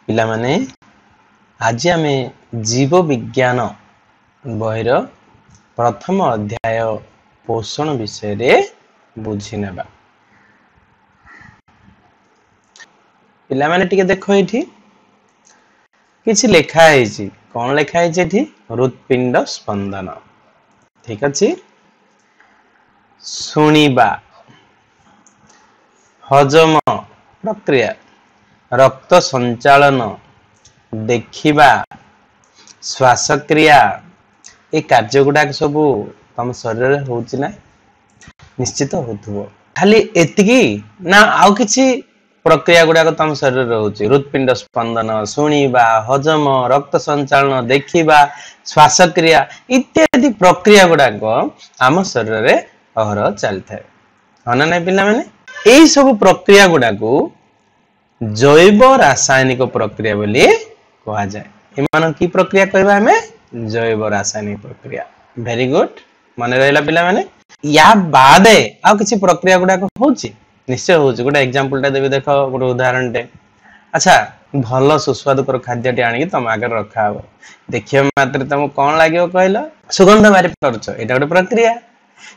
ପିଲାମାନେ, ଆଜି ଆମେ ଜୀବ ବିଜ୍ଞାନ ବହିର ପ୍ରଥମ ଅଧ୍ୟାୟ ପୋଷଣ ବିଷୟରେ ବୁଝି ନେବା। ପିଲାମାନେ, ଟିକେ ଦେଖ, ଏଇଠି କିଛି ଲେଖା ହେଇଛି। କଣ ଲେଖା ହେଇଛି ଏଠି? ହୃତ୍ପିଣ୍ଡ ସ୍ପନ୍ଦନ। ଠିକ ଅଛି। ଶୁଣିବା, ହଜମ ପ୍ରକ୍ରିୟା, ରକ୍ତ ସଞ୍ଚାଳନ, ଦେଖିବା, ଶ୍ୱାସକ୍ରିୟା, ଏ କାର୍ଯ୍ୟ ଗୁଡାକ ସବୁ ତମ ଶରୀରରେ ହଉଛି ନା? ନିଶ୍ଚିତ ହଉଥିବ। ଖାଲି ଏତିକି ନା ଆଉ କିଛି ପ୍ରକ୍ରିୟା ଗୁଡାକ ତମ ଶରୀରରେ ରହୁଛି? ହୃତ୍ପିଣ୍ଡ ସ୍ପନ୍ଦନ, ଶୁଣିବା, ହଜମ, ରକ୍ତ ସଞ୍ଚାଳନ, ଦେଖିବା, ଶ୍ୱାସକ୍ରିୟା ଇତ୍ୟାଦି ପ୍ରକ୍ରିୟା ଗୁଡାକ ଆମ ଶରୀରରେ ଅହରହ ଚାଲିଥାଏ, ହଁ ନା ନାଇଁ ପିଲାମାନେ? ଏଇ ସବୁ ପ୍ରକ୍ରିୟା ଗୁଡାକୁ ଜୈବ ରାସାୟନିକ ପ୍ରକ୍ରିୟା ବୋଲି କୁହାଯାଏ। ଏମାନଙ୍କୁ କି ପ୍ରକ୍ରିୟା କହିବା ଆମେ? ଜୈବ ରାସାୟନିକ ପ୍ରକ୍ରିୟା। ଭେରି ଗୁଡ, ମନେ ରହିଲା ପିଲାମାନେ? ୟା ବାଦେ ଆଉ କିଛି ପ୍ରକ୍ରିୟା ଗୁଡାକ ହଉଛି? ନିଶ୍ଚୟ ହଉଛି। ଗୋଟେ ଏକ୍ଜାମ୍ପଲ ଟା ଦେବି, ଦେଖ, ଗୋଟେ ଉଦାହରଣଟେ। ଆଚ୍ଛା, ଭଲ ସୁସ୍ୱାଦୁକର ଖାଦ୍ୟଟି ଆଣିକି ତମ ଆଗରେ ରଖାହବ। ଦେଖିବା ମାତ୍ରେ ତମକୁ କଣ ଲାଗିବ କହିଲ? ସୁଗନ୍ଧ ବାରି ପାରୁଛ, ଏଇଟା ଗୋଟେ ପ୍ରକ୍ରିୟା।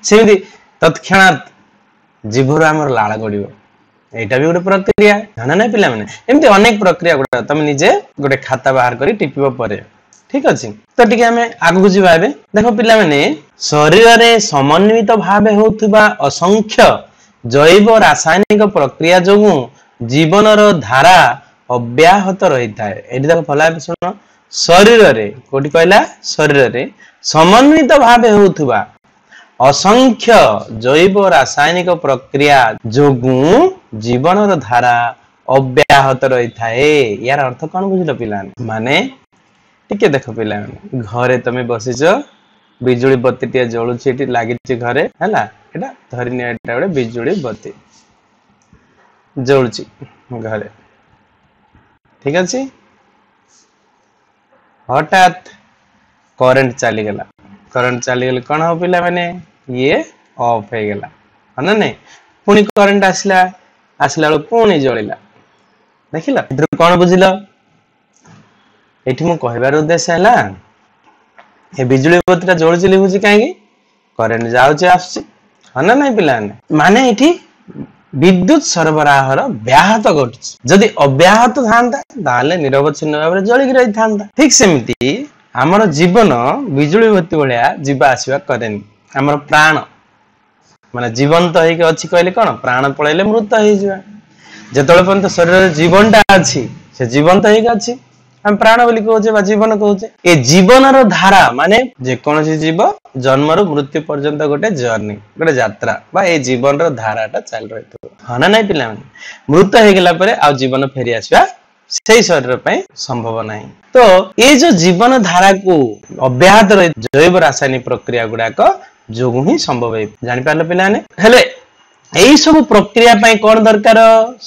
ସେମିତି ତତ୍କ୍ଷଣାତ୍ ଜିଭରୁ ଆମର ଲାଳ ଗଡିବ, ଏଇଟା ବି ଗୋଟେ ପ୍ରକ୍ରିୟା, ନା ନାଇଁ ପିଲାମାନେ? ଏମିତି ଅନେକ ପ୍ରକ୍ରିୟା ଗୁଡା ତମେ ନିଜେ ଗୋଟେ ଖାତା ବାହାର କରି ଟିପିବ ପରେ। ଠିକ ଅଛି, ତ ଟିକେ ଆମେ ଆଗକୁ ଯିବା ଏବେ। ଦେଖ ପିଲାମାନେ, ଶରୀରରେ ସମନ୍ୱିତ ଭାବେ ହେଉଥିବା ଅସଂଖ୍ୟ ଜୈବ ରାସାୟନିକ ପ୍ରକ୍ରିୟା ଯୋଗୁଁ ଜୀବନର ଧାରା ଅବ୍ୟାହତ ରହିଥାଏ। ଏଠି ଦେଖ, ଭଲ ଭାବେ ଶୁଣ। ଶରୀରରେ, କୋଉଠି କହିଲା? ଶରୀରରେ ସମନ୍ୱିତ ଭାବେ ହେଉଥିବା ଅସଂଖ୍ୟ ଜୈବ ରାସାୟନିକ ପ୍ରକ୍ରିୟା ଯୋଗୁଁ ଜୀବନର ଧାରା ଅବ୍ୟାହତ ରହିଥାଏ। ୟାର ଅର୍ଥ କଣ ବୁଝିଲ ପିଲାମାନେ? ମାନେ ଟିକେ ଦେଖ ପିଲାମାନେ, ଘରେ ତମେ ବସିଛ, ବିଜୁଳି ବତିଟିଏ ଜଳୁଛି, ଏଠି ଲାଗିଛି ଘରେ, ହେଲା? ଏଟା ଧରିନିଅ, ଏଟା ଗୋଟେ ବିଜୁଳି ବତି ଜଳୁଛି ଘରେ, ଠିକ ଅଛି? ହଠାତ୍ କରେଣ୍ଟ ଚାଲିଗଲା। କରେଣ୍ଟ ଚାଲିଗଲେ କଣ ହବ ପିଲାମାନେ? ଇଏ ଅଫ୍ ହେଇଗଲା, ହଁ ନା ନାଇଁ? ପୁଣି କରେଣ୍ଟ ଆସିଲା, ଆସିଲା ବେଳକୁ ପୁଣି ଜଳିଲା। ଦେଖିଲ, ଏଥିରୁ କଣ ବୁଝିଲ? ଏଠି ମୁଁ କହିବାର ଉଦ୍ଦେଶ୍ୟ ହେଲା, ଏ ବିଜୁଳି ବତିଟା ଜଳୁଛି ଲିଭୁଛି କାହିଁକି? କରେଣ୍ଟ ଯାଉଛି ଆସୁଛି, ହଁ ନା ନାଇଁ ପିଲାମାନେ? ମାନେ ଏଠି ବିଦ୍ୟୁତ ସରବରାହର ବ୍ୟାହତ ଘଟୁଛି। ଯଦି ଅବ୍ୟାହତ ଥାନ୍ତା, ତାହେଲେ ନିରବଚ୍ଛିନ୍ନ ଭାବରେ ଜଳିକି ରହିଥାନ୍ତା। ଠିକ ସେମିତି ଆମର ଜୀବନ ବିଜୁଳି ବତି ଭଳିଆ ଯିବା ଆସିବା କରେନି। ଆମର ପ୍ରାଣ ମାନେ ଜୀବନ୍ତ ହେଇକି ଅଛି କହିଲେ କଣ? ପ୍ରାଣ ପଳେଇଲେ ମୃତ ହେଇଯିବା। ଯେତେବେଳେ ପର୍ଯ୍ୟନ୍ତ ଶରୀରରେ ଜୀବନଟା ଅଛି, ସେ ଜୀବନ୍ତ ହେଇକି ଅଛି, ଆମେ ପ୍ରାଣ ବୋଲି କହୁଛେ ବା ଜୀବନ କହୁଛେ। ଏ ଜୀବନର ଧାରା ମାନେ ଯେକୌଣସି ଜୀବ ଜନ୍ମରୁ ମୃତ୍ୟୁ ପର୍ଯ୍ୟନ୍ତ ଗୋଟେ ଜର୍ଣ୍ଣି, ଗୋଟେ ଯାତ୍ରା ବା ଏ ଜୀବନର ଧାରାଟା ଚାଲି ରହିଥିବ, ହଁ ନା ନାଇଁ ପିଲାମାନେ? ମୃତ ହେଇଗଲା ପରେ ଆଉ ଜୀବନ ଫେରି ଆସିବା ସେଇ ଶରୀର ପାଇଁ ସମ୍ଭବ ନାହିଁ। ତ ଏଇ ଯୋଉ ଜୀବନ ଧାରାକୁ ଅବ୍ୟାହତ ରହି ଜୈବ ରାସାୟନିକ ପ୍ରକ୍ରିୟା ଗୁଡାକ ଯୋଗୁଁ ହିଁ ସମ୍ଭବ ହେଇ, ଜାଣିପାରିଲ ପିଲାମାନେ? ହେଲେ ଏଇ ସବୁ ପ୍ରକ୍ରିୟା ପାଇଁ କଣ ଦରକାର?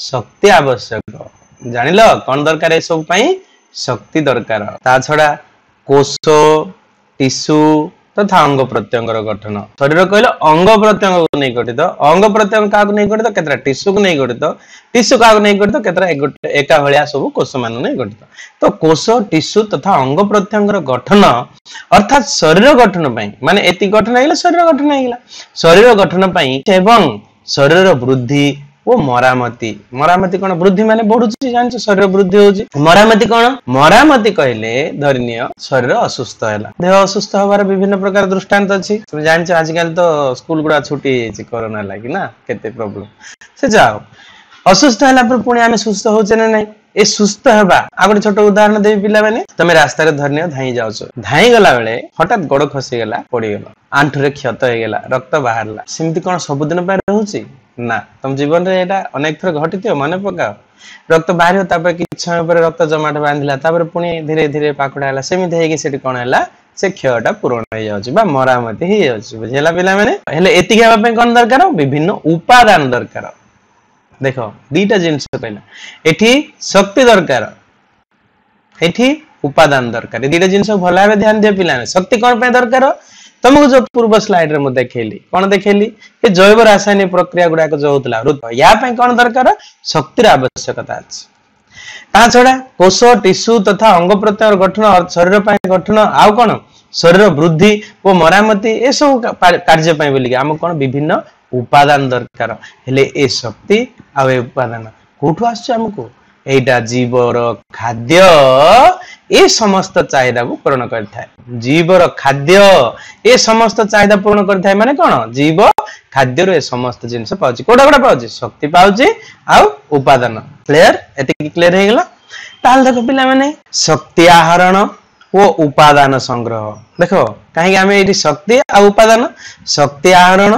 ଶକ୍ତି ଆବଶ୍ୟକ। ଜାଣିଲ କଣ ଦରକାର ଏସବୁ ପାଇଁ? ଶକ୍ତି ଦରକାର। ତା ଛଡା କୋଷ, ଟିସୁ ତଥା ଅଙ୍ଗ ପ୍ରତ୍ୟଙ୍ଗର ଗଠନ। ଶରୀର କହିଲେ ଅଙ୍ଗ ପ୍ରତ୍ୟଙ୍ଗକୁ ନେଇ ଗଠିତ। ଅଙ୍ଗ ପ୍ରତ୍ୟଙ୍ଗ କାହାକୁ ନେଇ ଗଠିତ? କେତେଟା ଟିସୁକୁ ନେଇ ଗଠିତ। ଟିସୁ କାହାକୁ ନେଇ ଗଠିତ? କେତେଟା ଏକା ଭଳିଆ ସବୁ କୋଷ ମାନଙ୍କୁ ନେଇ ଗଠିତ। ତ କୋଷ, ଟିସୁ ତଥା ଅଙ୍ଗ ପ୍ରତ୍ୟଙ୍ଗର ଗଠନ ଅର୍ଥାତ୍ ଶରୀର ଗଠନ ପାଇଁ, ମାନେ ଏତିକି ଗଠନ ହେଇଗଲା, ଶରୀର ଗଠନ ହେଇଗଲା। ଶରୀର ଗଠନ ପାଇଁ ଏବଂ ଶରୀରର ବୃଦ୍ଧି ଓ ମରାମତି। ମରାମତି କଣ? ବୃଦ୍ଧି ମାନେ ବଢୁଛି, ଜାଣିଛ, ଶରୀର ବୃଦ୍ଧି ହଉଛି। ମରାମତି କଣ? ମରାମତି କହିଲେ ଧରିନିଅ ଶରୀର ଅସୁସ୍ଥ ହେଲା। ଦେହ ଅସୁସ୍ଥ ହବାର ବିଭିନ୍ନ ପ୍ରକାର ଦୃଷ୍ଟାନ୍ତ ଅଛି, ତମେ ଜାଣିଛ। ଆଜିକାଲି ତ ସ୍କୁଲ ଗୁଡା ଛୁଟି ହେଇଯାଇଛି କରୋନା ଲାଗି ନା, କେତେ ପ୍ରୋବ୍ଲେମ। ସେ ଯାଅ, ଅସୁସ୍ଥ ହେଲା ପରେ ପୁଣି ଆମେ ସୁସ୍ଥ ହଉଛେ ନା ନାଇଁ? ଏ ସୁସ୍ଥ ହେବା ଆଉ ଗୋଟେ ଛୋଟ ଉଦାହରଣ ଦେବି ପିଲାମାନେ। ତମେ ରାସ୍ତାରେ ଧରିନିଅ ଧାଇଁ ଯାଉଛ, ଧାଇଁ ଗଲା ବେଳେ ହଠାତ୍ ଗୋଡ ଖସିଗଲା, ପଡିଗଲ, ଆଣ୍ଠୁରେ କ୍ଷତ ହେଇଗଲା, ରକ୍ତ ବାହାରିଲା। ସେମିତି କଣ ସବୁଦିନ ପାଇଁ ରହୁଛି? ନା। ତମ ଜୀବନରେ ଏଇଟା ଅନେକ ଥର ଘଟିଥିବ, ମନେ ପକାଅ। ରକ୍ତ ବାହାରିବ, ତାପରେ କିଛି ସମୟ ପରେ ରକ୍ତ ଜମାଟ ବାନ୍ଧିଲା, ତାପରେ ପୁଣି ଧୀରେ ଧୀରେ ପାକୁଡା ହେଲା। ସେମିତି ହେଇକି ସେଠି କଣ ହେଲା? ସେ କ୍ଷୟଟା ପୂରଣ ହେଇଯାଉଛି ବା ମରାମତି ହେଇଯାଉଛି। ବୁଝିହେଲା ପିଲାମାନେ? ହେଲେ ଏତିକି ହେବା ପାଇଁ କଣ ଦରକାର? ବିଭିନ୍ନ ଉପାଦାନ ଦରକାର। ଦେଖ, ଦିଟା ଜିନିଷ କହିଲା ଏଠି, ଶକ୍ତି ଦରକାର, ଏଠି ଉପାଦାନ ଦରକାର। ଏ ଦିଟା ଜିନିଷ ଭଲ ଭାବେ ଧ୍ୟାନ ଦିଅ ପିଲାମାନେ। ଶକ୍ତି କଣ ପାଇଁ ଦରକାର? ତମକୁ ଯୋଉ ପୂର୍ବ ସ୍ଲାଇଡରେ ମୁଁ ଦେଖେଇଲି, କଣ ଦେଖେଇଲି? ଏ ଜୈବ ରାସାୟନିକ ପ୍ରକ୍ରିୟା ଗୁଡାକ ଯୋଉ ହଉଥିଲା, ୟା ପାଇଁ କଣ ଦରକାର? ଶକ୍ତିର ଆବଶ୍ୟକତା ଅଛି। ତା ଛଡା କୋଷ, ଟିସୁ ତଥା ଅଙ୍ଗ ପ୍ରତ୍ୟଙ୍ଗର ଗଠନ, ଶରୀର ପାଇଁ ଗଠନ, ଆଉ କଣ ଶରୀର ବୃଦ୍ଧି ଓ ମରାମତି, ଏସବୁ କାର୍ଯ୍ୟ ପାଇଁ ବୋଲିକି ଆମକୁ କଣ ବିଭିନ୍ନ ଉପାଦାନ ଦରକାର। ହେଲେ ଏ ଶକ୍ତି ଆଉ ଏ ଉପାଦାନ କୋଉଠୁ ଆସୁଛି ଆମକୁ? ଏଇଟା ଜୀବର ଖାଦ୍ୟ ଏ ସମସ୍ତ ଚାହିଦାକୁ ପୂରଣ କରିଥାଏ। ଜୀବର ଖାଦ୍ୟ ଏ ସମସ୍ତ ଚାହିଦା ପୂରଣ କରିଥାଏ ମାନେ କଣ? ଜୀବ ଖାଦ୍ୟରୁ ଏ ସମସ୍ତ ଜିନିଷ ପାଉଛି। କୋଉଟା କୋଉଟା ପାଉଛି? ଶକ୍ତି ପାଉଛି ଆଉ ଉପାଦାନ। କ୍ଲିୟର? ଏତିକି କ୍ଲିୟର ହେଇଗଲା? ତାହେଲେ ଦେଖ ପିଲାମାନେ, ଶକ୍ତି ଆହରଣ ଓ ଉପାଦାନ ସଂଗ୍ରହ। ଦେଖ କାହିଁକି ଆମେ ଏଇଠି ଶକ୍ତି ଆଉ ଉପାଦାନ, ଶକ୍ତି ଆହରଣ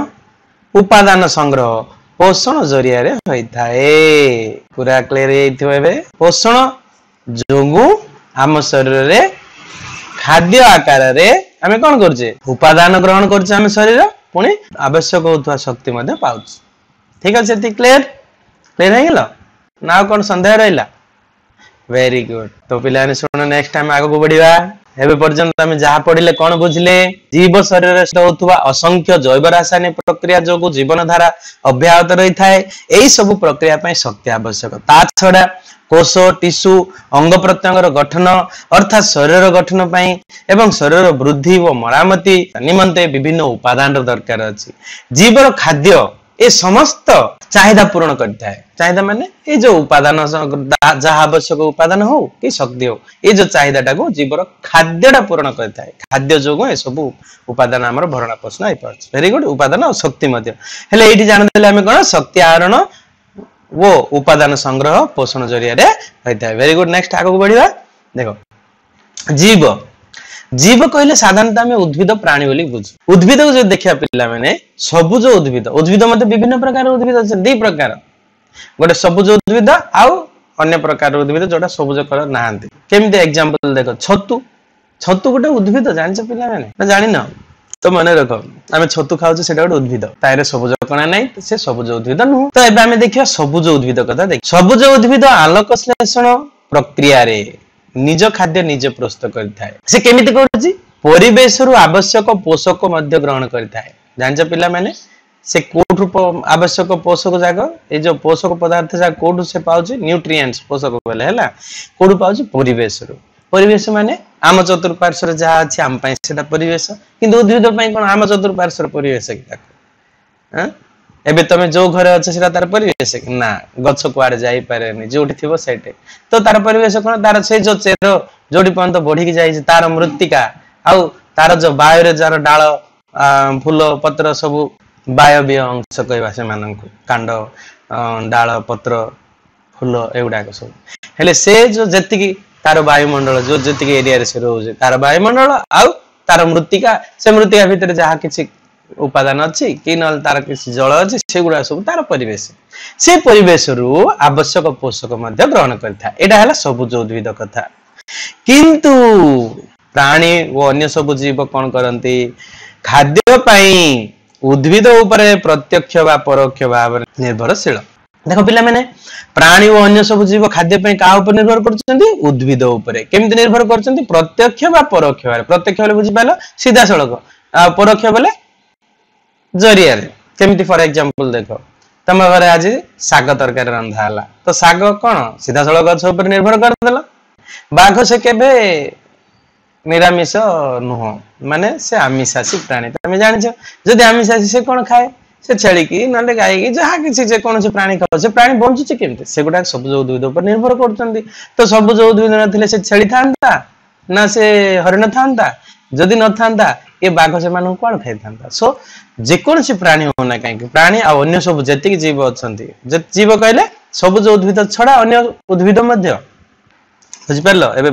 ଉପାଦାନ ସଂଗ୍ରହ ପୋଷଣ ଜରିଆରେ ହୋଇଥାଏ। ପୁରା କ୍ଲିୟର ହେଇଯାଇଥିବ। ଏବେ ପୋଷଣ ଯୋଗୁଁ ଆମ ଶରୀରରେ ଖାଦ୍ୟ ଆକାରରେ ଆମେ କଣ କରୁଛେ? ଉପାଦାନ ଗ୍ରହଣ କରୁଛେ ଆମ ଶରୀର, ପୁଣି ଆବଶ୍ୟକ ହଉଥିବା ଶକ୍ତି ମଧ୍ୟ ପାଉଛି। ଠିକ ଅଛି, ଏତିକି କ୍ଲିୟର? କ୍ଲିୟର ହେଇଗଲ ନା ଆଉ କଣ ସନ୍ଦେହ ରହିଲା? Very good. ତ ପିଲାମାନେ ଶୁଣ, ନେକ୍ସଟ ଆମେ ଆଗକୁ ବଢିବା। ଏବେ ପର୍ଯ୍ୟନ୍ତ ଆମେ ଯାହା ପଢିଲେ କଣ ବୁଝିଲେ? ଜୀବ ଶରୀରରେ ହେଉଥିବା ଅସଂଖ୍ୟ ଜୈବ ରାସାୟନିକ ପ୍ରକ୍ରିୟା ଯୋଗୁଁ ଜୀବନ ଧାରା ଅବ୍ୟାହତ ରହିଥାଏ। ଏଇ ସବୁ ପ୍ରକ୍ରିୟା ପାଇଁ ଶକ୍ତି ଆବଶ୍ୟକ। ତା ଛଡା କୋଷ, ଟିସୁ, ଅଙ୍ଗ ପ୍ରତ୍ୟଙ୍ଗର ଗଠନ ଅର୍ଥାତ୍ ଶରୀରର ଗଠନ ପାଇଁ ଏବଂ ଶରୀରର ବୃଦ୍ଧି ଓ ମରାମତି ନିମନ୍ତେ ବିଭିନ୍ନ ଉପାଦାନର ଦରକାର ଅଛି। ଜୀବର ଖାଦ୍ୟ ଏ ସମସ୍ତ ଚାହିଦା ପୂରଣ କରିଥାଏ। ଚାହିଦା ମାନେ ଏଇ ଯୋଉ ଉପାଦାନ, ଯାହା ଆବଶ୍ୟକ ଉପାଦାନ ହଉ କି ଶକ୍ତି ହଉ, ଏଇ ଯୋଉ ଚାହିଦାଟାକୁ ଜୀବର ଖାଦ୍ୟଟା ପୂରଣ କରିଥାଏ। ଖାଦ୍ୟ ଯୋଗୁଁ ଏସବୁ ଉପାଦାନ ଆମର ଭରଣ ପୋଷଣ ହେଇପାରୁଛି। Very good. ଉପାଦାନ ଆଉ ଶକ୍ତି ମଧ୍ୟ। ହେଲେ ଏଇଠି ଜାଣିଦେଲେ ଆମେ କଣ? ଶକ୍ତି ଆହରଣ ଓ ଉପାଦାନ ସଂଗ୍ରହ ପୋଷଣ ଜରିଆରେ ହୋଇଥାଏ। Very good. Next ଆଗକୁ ବଢିବା। ଦେଖ, ଜୀବ ଜୀବ କହିଲେ ସାଧାରଣତଃ ଆମେ ଉଦ୍ଭିଦ ପ୍ରାଣୀ ବୋଲି ବୁଝୁ। ଉଦ୍ଭିଦକୁ ଯଦି ଦେଖିବା ପିଲାମାନେ, ସବୁଜ ଉଦ୍ଭିଦ, ଉଦ୍ଭିଦ ମଧ୍ୟ ବିଭିନ୍ନ ପ୍ରକାର ଉଦ୍ଭିଦ ଅଛି, ଦି ପ୍ରକାର, ଗୋଟେ ସବୁଜ ଉଦ୍ଭିଦ ଆଉ ଅନ୍ୟ ପ୍ରକାର ଉଦ୍ଭିଦ ଯୋଉଟା ସବୁଜ କଲର ନାହାନ୍ତି। କେମିତି ଏକ୍ଜାମ୍ପଲ ଦେଖ, ଛତୁ। ଛତୁ ଗୋଟେ ଉଦ୍ଭିଦ, ଜାଣିଛ ପିଲାମାନେ ନା ଜାଣିନ? ତ ମନେ ରଖ, ଆମେ ଛତୁ ଖାଉଛେ, ସେଟା ଗୋଟେ ଉଦ୍ଭିଦ, ତାରେ ସବୁଜ କଣା ନାହିଁ, ସେ ସବୁଜ ଉଦ୍ଭିଦ ନୁହଁ। ତ ଏବେ ଆମେ ଦେଖିବା ସବୁଜ ଉଦ୍ଭିଦ କଥା। ଦେଖ, ସବୁଜ ଉଦ୍ଭିଦ ଆଲୋକ ଶ୍ଲେଷଣ ପ୍ରକ୍ରିୟାରେ ନିଜ ଖାଦ୍ୟ ନିଜେ ପ୍ରସ୍ତୁତ କରିଥାଏ। ସେ କେମିତି କରୁଛି? ପରିବେଶରୁ ଆବଶ୍ୟକ ପୋଷକ ମଧ୍ୟ ଗ୍ରହଣ କରିଥାଏ। ଜାଣିଛ ପିଲାମାନେ, ସେ କୋଉଠୁ ଆବଶ୍ୟକ ପୋଷକ ଯାକ, ଏଇ ଯୋଉ ପୋଷକ ପଦାର୍ଥ ଯାକ କୋଉଠୁ ସେ ପାଉଛି? ନ୍ୟୁଟ୍ରିଏଣ୍ଟସ ପୋଷକ ବୋଇଲେ ହେଲା, କୋଉଠୁ ପାଉଛି? ପରିବେଶରୁ। ପରିବେଶ ମାନେ ଆମ ଚତୁଃପାର୍ଶ୍ୱରେ ଯାହା ଅଛି ଆମ ପାଇଁ ସେଟା ପରିବେଶ। କିନ୍ତୁ ଉଦ୍ଭିଦ ପାଇଁ କଣ ଆମ ଚତୁଃପାର୍ଶ୍ୱର ପରିବେଶ କି ତାକୁ? ଏବେ ତମେ ଯୋଉ ଘରେ ଅଛ ସେଟା ତାର ପରିବେଶ କି ନା? ଗଛ କୁଆଡେ ଯାଇପାରେନି, ଯୋଉଠି ଥିବ ସେଇଠି। ତ ତାର ପରିବେଶ କଣ? ତାର ସେଇ ଯୋଉ ଚେର ଯୋଉଠି ପର୍ଯ୍ୟନ୍ତ ବଢିକି ଯାଇଛି, ତାର ମୃତ୍ତିକା ଆଉ ତାର ଯୋଉ ବାୟୁରେ ଯାର ଡାଳ, ଫୁଲ, ପତ୍ର ସବୁ ବାୟବୀୟ ଅଂଶ କହିବା ସେମାନଙ୍କୁ, କାଣ୍ଡ, ଡାଳ, ପତ୍ର, ଫୁଲ ଏଗୁଡାକ ସବୁ। ହେଲେ ସେ ଯୋଉ ଯେତିକି ତାର ବାୟୁମଣ୍ଡଳ, ଯୋଉ ଯେତିକି ଏରିଆରେ ସେ ରହୁଛି ତାର ବାୟୁମଣ୍ଡଳ ଆଉ ତାର ମୃତ୍ତିକା, ସେ ମୃତ୍ତିକା ଭିତରେ ଯାହା କିଛି ଉପାଦାନ ଅଛି କି ନହେଲେ ତାର କିଛି ଜଳ ଅଛି, ସେଗୁଡା ସବୁ ତାର ପରିବେଶ। ସେ ପରିବେଶରୁ ଆବଶ୍ୟକ ପୋଷକ ମଧ୍ୟ ଗ୍ରହଣ କରିଥାଏ। ଏଇଟା ହେଲା ସବୁଜ ଉଦ୍ଭିଦ କଥା। କିନ୍ତୁ ପ୍ରାଣୀ ଓ ଅନ୍ୟ ସବୁ ଜୀବ କଣ କରନ୍ତି? ଖାଦ୍ୟ ପାଇଁ ଉଦ୍ଭିଦ ଉପରେ ପ୍ରତ୍ୟକ୍ଷ ବା ପରୋକ୍ଷ ଭାବରେ ନିର୍ଭରଶୀଳ। ଦେଖ ପିଲାମାନେ, ପ୍ରାଣୀ ଓ ଅନ୍ୟ ସବୁ ଜୀବ ଖାଦ୍ୟ ପାଇଁ କାହା ଉପରେ ନିର୍ଭର କରୁଛନ୍ତି? ଉଦ୍ଭିଦ ଉପରେ। କେମିତି ନିର୍ଭର କରୁଛନ୍ତି? ପ୍ରତ୍ୟକ୍ଷ ବା ପରୋକ୍ଷ ଭାବରେ। ପ୍ରତ୍ୟକ୍ଷ ବୋଲେ ବୁଝିପାରିଲ ସିଧାସଳଖ, ଆଉ ପରୋକ୍ଷ ବୋଲେ ଜରିଆରେ। କେମିତି? ଫର ଏକ୍ଜାମ୍ପଲ ଦେଖ, ତମ ଘରେ ଆଜି ଶାଗ ତରକାରୀ ରନ୍ଧା ହେଲା, ତ ଶାଗ କଣ ସିଧାସଳଖ ଗଛ ଉପରେ ନିର୍ଭର କରିଦେଲ। ବାଘ ସେ କେବେ ନିରାମିଷ ନୁହଁ, ମାନେ ସେ ଆମିଷାସୀ ପ୍ରାଣୀ, ତମେ ଜାଣିଛ। ଯଦି ଆମିଷାସୀ, ସେ କଣ ଖାଏ? ସେ ଛେଳିକି ନହେଲେ ଗାଈକି ଯାହା କିଛି ଯେକୌଣସି ପ୍ରାଣୀ ଖାଉଛି। ସେ ପ୍ରାଣୀ ବଞ୍ଚୁଛି କେମିତି? ସେଗୁଡାକ ସବୁଜ ଉଦ୍ଭିଦ ଉପରେ ନିର୍ଭର କରୁଛନ୍ତି। ତ ସବୁଜ ଉଦ୍ଭିଦ ନଥିଲେ ସେ ଛେଳି ଥାନ୍ତା ନା ସେ ହରିଣ ଥାନ୍ତା? ଯଦି ନଥାନ୍ତା, ଏ ବାଘ ସେମାନଙ୍କୁ କୁଆଡେ ଖାଇଥାନ୍ତା? ସୋ ଯେକୌଣସି ପ୍ରାଣୀ ହଉନା କାହିଁକି, ପ୍ରାଣୀ ଆଉ ଅନ୍ୟ ସବୁ ଯେତିକି ଜୀବ ଅଛନ୍ତି, ଜୀବ କହିଲେ ସବୁଜ ଉଦ୍ଭିଦ ଛଡା ଅନ୍ୟ ଉଦ୍ଭିଦ ମଧ୍ୟ, ବୁଝିପାରିଲ? ଏବେ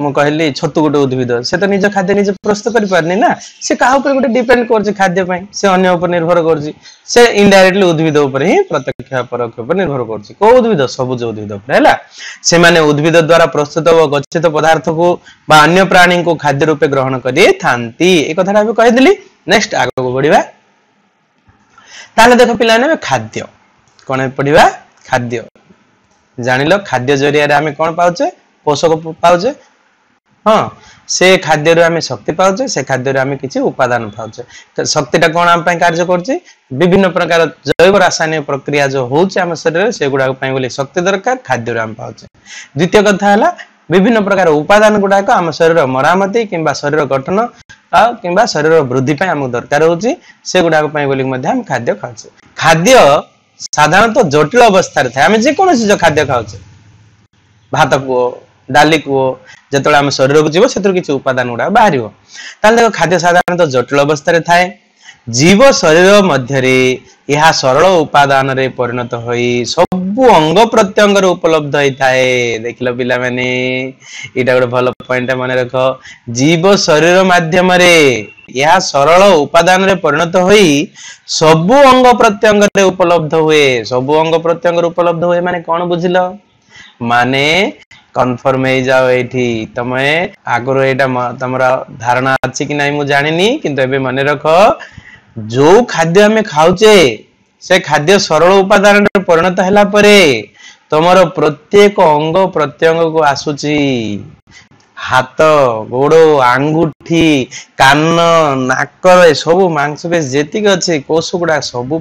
ମୁଁ କହିଲି ଛତୁ ଗୋଟେ ଉଦ୍ଭିଦ, ସେ ତ ନିଜ ଖାଦ୍ୟ ନିଜେ ପ୍ରସ୍ତୁତ କରିପାରୁନି ନା, ସେ କାହା ଉପରେ ଗୋଟେ ଡିପେଣ୍ଡ କରୁଛି ଖାଦ୍ୟ ପାଇଁ, ସେ ଅନ୍ୟ ଉପରେ ନିର୍ଭର କରୁଛି। ସେ ଇନଡାଇରେକ୍ଟଲି ଉଦ୍ଭିଦ ଉପରେ ହିଁ ପ୍ରତ୍ୟକ୍ଷ ପରୋକ୍ଷ ଉପରେ ନିର୍ଭର କରୁଛି। କୋଉ ଉଦ୍ଭିଦ? ସବୁଜ ଉଦ୍ଭିଦ ଉପରେ। ହେଲା, ସେମାନେ ଉଦ୍ଭିଦ ଦ୍ଵାରା ପ୍ରସ୍ତୁତ ଓ ଗଚ୍ଛିତ ପଦାର୍ଥକୁ ବା ଅନ୍ୟ ପ୍ରାଣୀଙ୍କୁ ଖାଦ୍ୟ ରୂପେ ଗ୍ରହଣ କରିଥାନ୍ତି। ଏ କଥାଟା ଏବେ କହିଦେଲି। ନେକ୍ସଟ ଆଗକୁ ବଢିବା। ତାହେଲେ ଦେଖ ପିଲାମାନେ, ଏବେ ଖାଦ୍ୟ କଣ ପଢିବା? ଖାଦ୍ୟ ଜାଣିଲ, ଖାଦ୍ୟ ଜରିଆରେ ଆମେ କଣ ପାଉଛେ? ପୋଷକ ପାଉଛେ, ହଁ, ସେ ଖାଦ୍ୟରୁ ଆମେ ଶକ୍ତି ପାଉଛେ, ସେ ଖାଦ୍ୟରୁ ଆମେ କିଛି ଉପାଦାନ ପାଉଛେ। ଶକ୍ତିଟା କଣ ଆମ ପାଇଁ କାର୍ଯ୍ୟ କରୁଛି? ବିଭିନ୍ନ ପ୍ରକାର ଜୈବ ରାସାୟନିକ ପ୍ରକ୍ରିୟା ଯୋଉ ହଉଛି ଆମ ଶରୀରରେ, ସେଗୁଡାକ ପାଇଁ ବୋଲି ଶକ୍ତି ଦରକାର, ଖାଦ୍ୟରୁ ଆମେ ପାଉଛେ। ଦ୍ୱିତୀୟ କଥା ହେଲା ବିଭିନ୍ନ ପ୍ରକାର ଉପାଦାନ ଗୁଡାକ ଆମ ଶରୀର ମରାମତି କିମ୍ବା ଶରୀର ଗଠନ ଆଉ କିମ୍ବା ଶରୀର ବୃଦ୍ଧି ପାଇଁ ଆମକୁ ଦରକାର ହଉଛି, ସେଗୁଡାକ ପାଇଁ ବୋଲି ମଧ୍ୟ ଆମେ ଖାଦ୍ୟ ଖାଉଛେ। ଖାଦ୍ୟ ସାଧାରଣତଃ ଜଟିଳ ଅବସ୍ଥାରେ ଥାଏ। ଆମେ ଯେକୌଣସି ଯୋଉ ଖାଦ୍ୟ ଖାଉଛେ, ଭାତ କୁହ, ଡାଲି କୁହ, ଯେତେବେଳେ ଆମ ଶରୀରକୁ ଯିବ ସେଥିରୁ କିଛି ଉପାଦାନ ଗୁଡାକ ବାହାରିବ। ତାହେଲେ ଦେଖ, ଖାଦ୍ୟ ସାଧାରଣତଃ ଜଟିଳ ଅବସ୍ଥାରେ ଥାଏ। ଜୀବ ଶରୀର ମଧ୍ୟରେ ଏହା ସରଳ ଉପାଦାନରେ ପରିଣତ ହୋଇ ସବୁ ଅଙ୍ଗ ପ୍ରତ୍ୟଙ୍ଗରେ ଉପଲବ୍ଧ ହେଇଥାଏ। ଦେଖିଲ ପିଲାମାନେ, ଏଇଟା ଗୋଟେ ଭଲ ପଏଣ୍ଟ, ମନେ ରଖ। ଜୀବ ଶରୀର ମାଧ୍ୟମରେ ଏହା ସରଳ ଉପାଦାନରେ ପରିଣତ ହୋଇ ସବୁ ଅଙ୍ଗ ପ୍ରତ୍ୟଙ୍ଗରେ ଉପଲବ୍ଧ ହୁଏ। ସବୁ ଅଙ୍ଗ ପ୍ରତ୍ୟଙ୍ଗରେ ଉପଲବ୍ଧ ହୁଏ ମାନେ କଣ ବୁଝିଲ? ମାନେ କନଫର୍ମ ହେଇଯାଅ ଏଇଠି। ତମେ ଆଗରୁ ଏଇଟା ତମର ଧାରଣା ଅଛି କି ନାଇଁ ମୁଁ ଜାଣିନି, କିନ୍ତୁ ଏବେ ମନେ ରଖ, ଯୋଉ ଖାଦ୍ୟ ଆମେ ଖାଉଛେ ସେ ଖାଦ୍ୟ ସରଳ ଉପାଦାନରେ ପରିଣତ ହେଲା ପରେ ତମର ପ୍ରତ୍ୟେକ ଅଙ୍ଗ ପ୍ରତ୍ୟଙ୍ଗକୁ ଆସୁଛି। ହାତ, ଗୋଡ, ଆଙ୍ଗୁଠି, କାନ, ନାକ, ସବୁ ମାଂସପେଶୀ ଯେତିକି ଅଛି, କୋଷ ଗୁଡା ସବୁ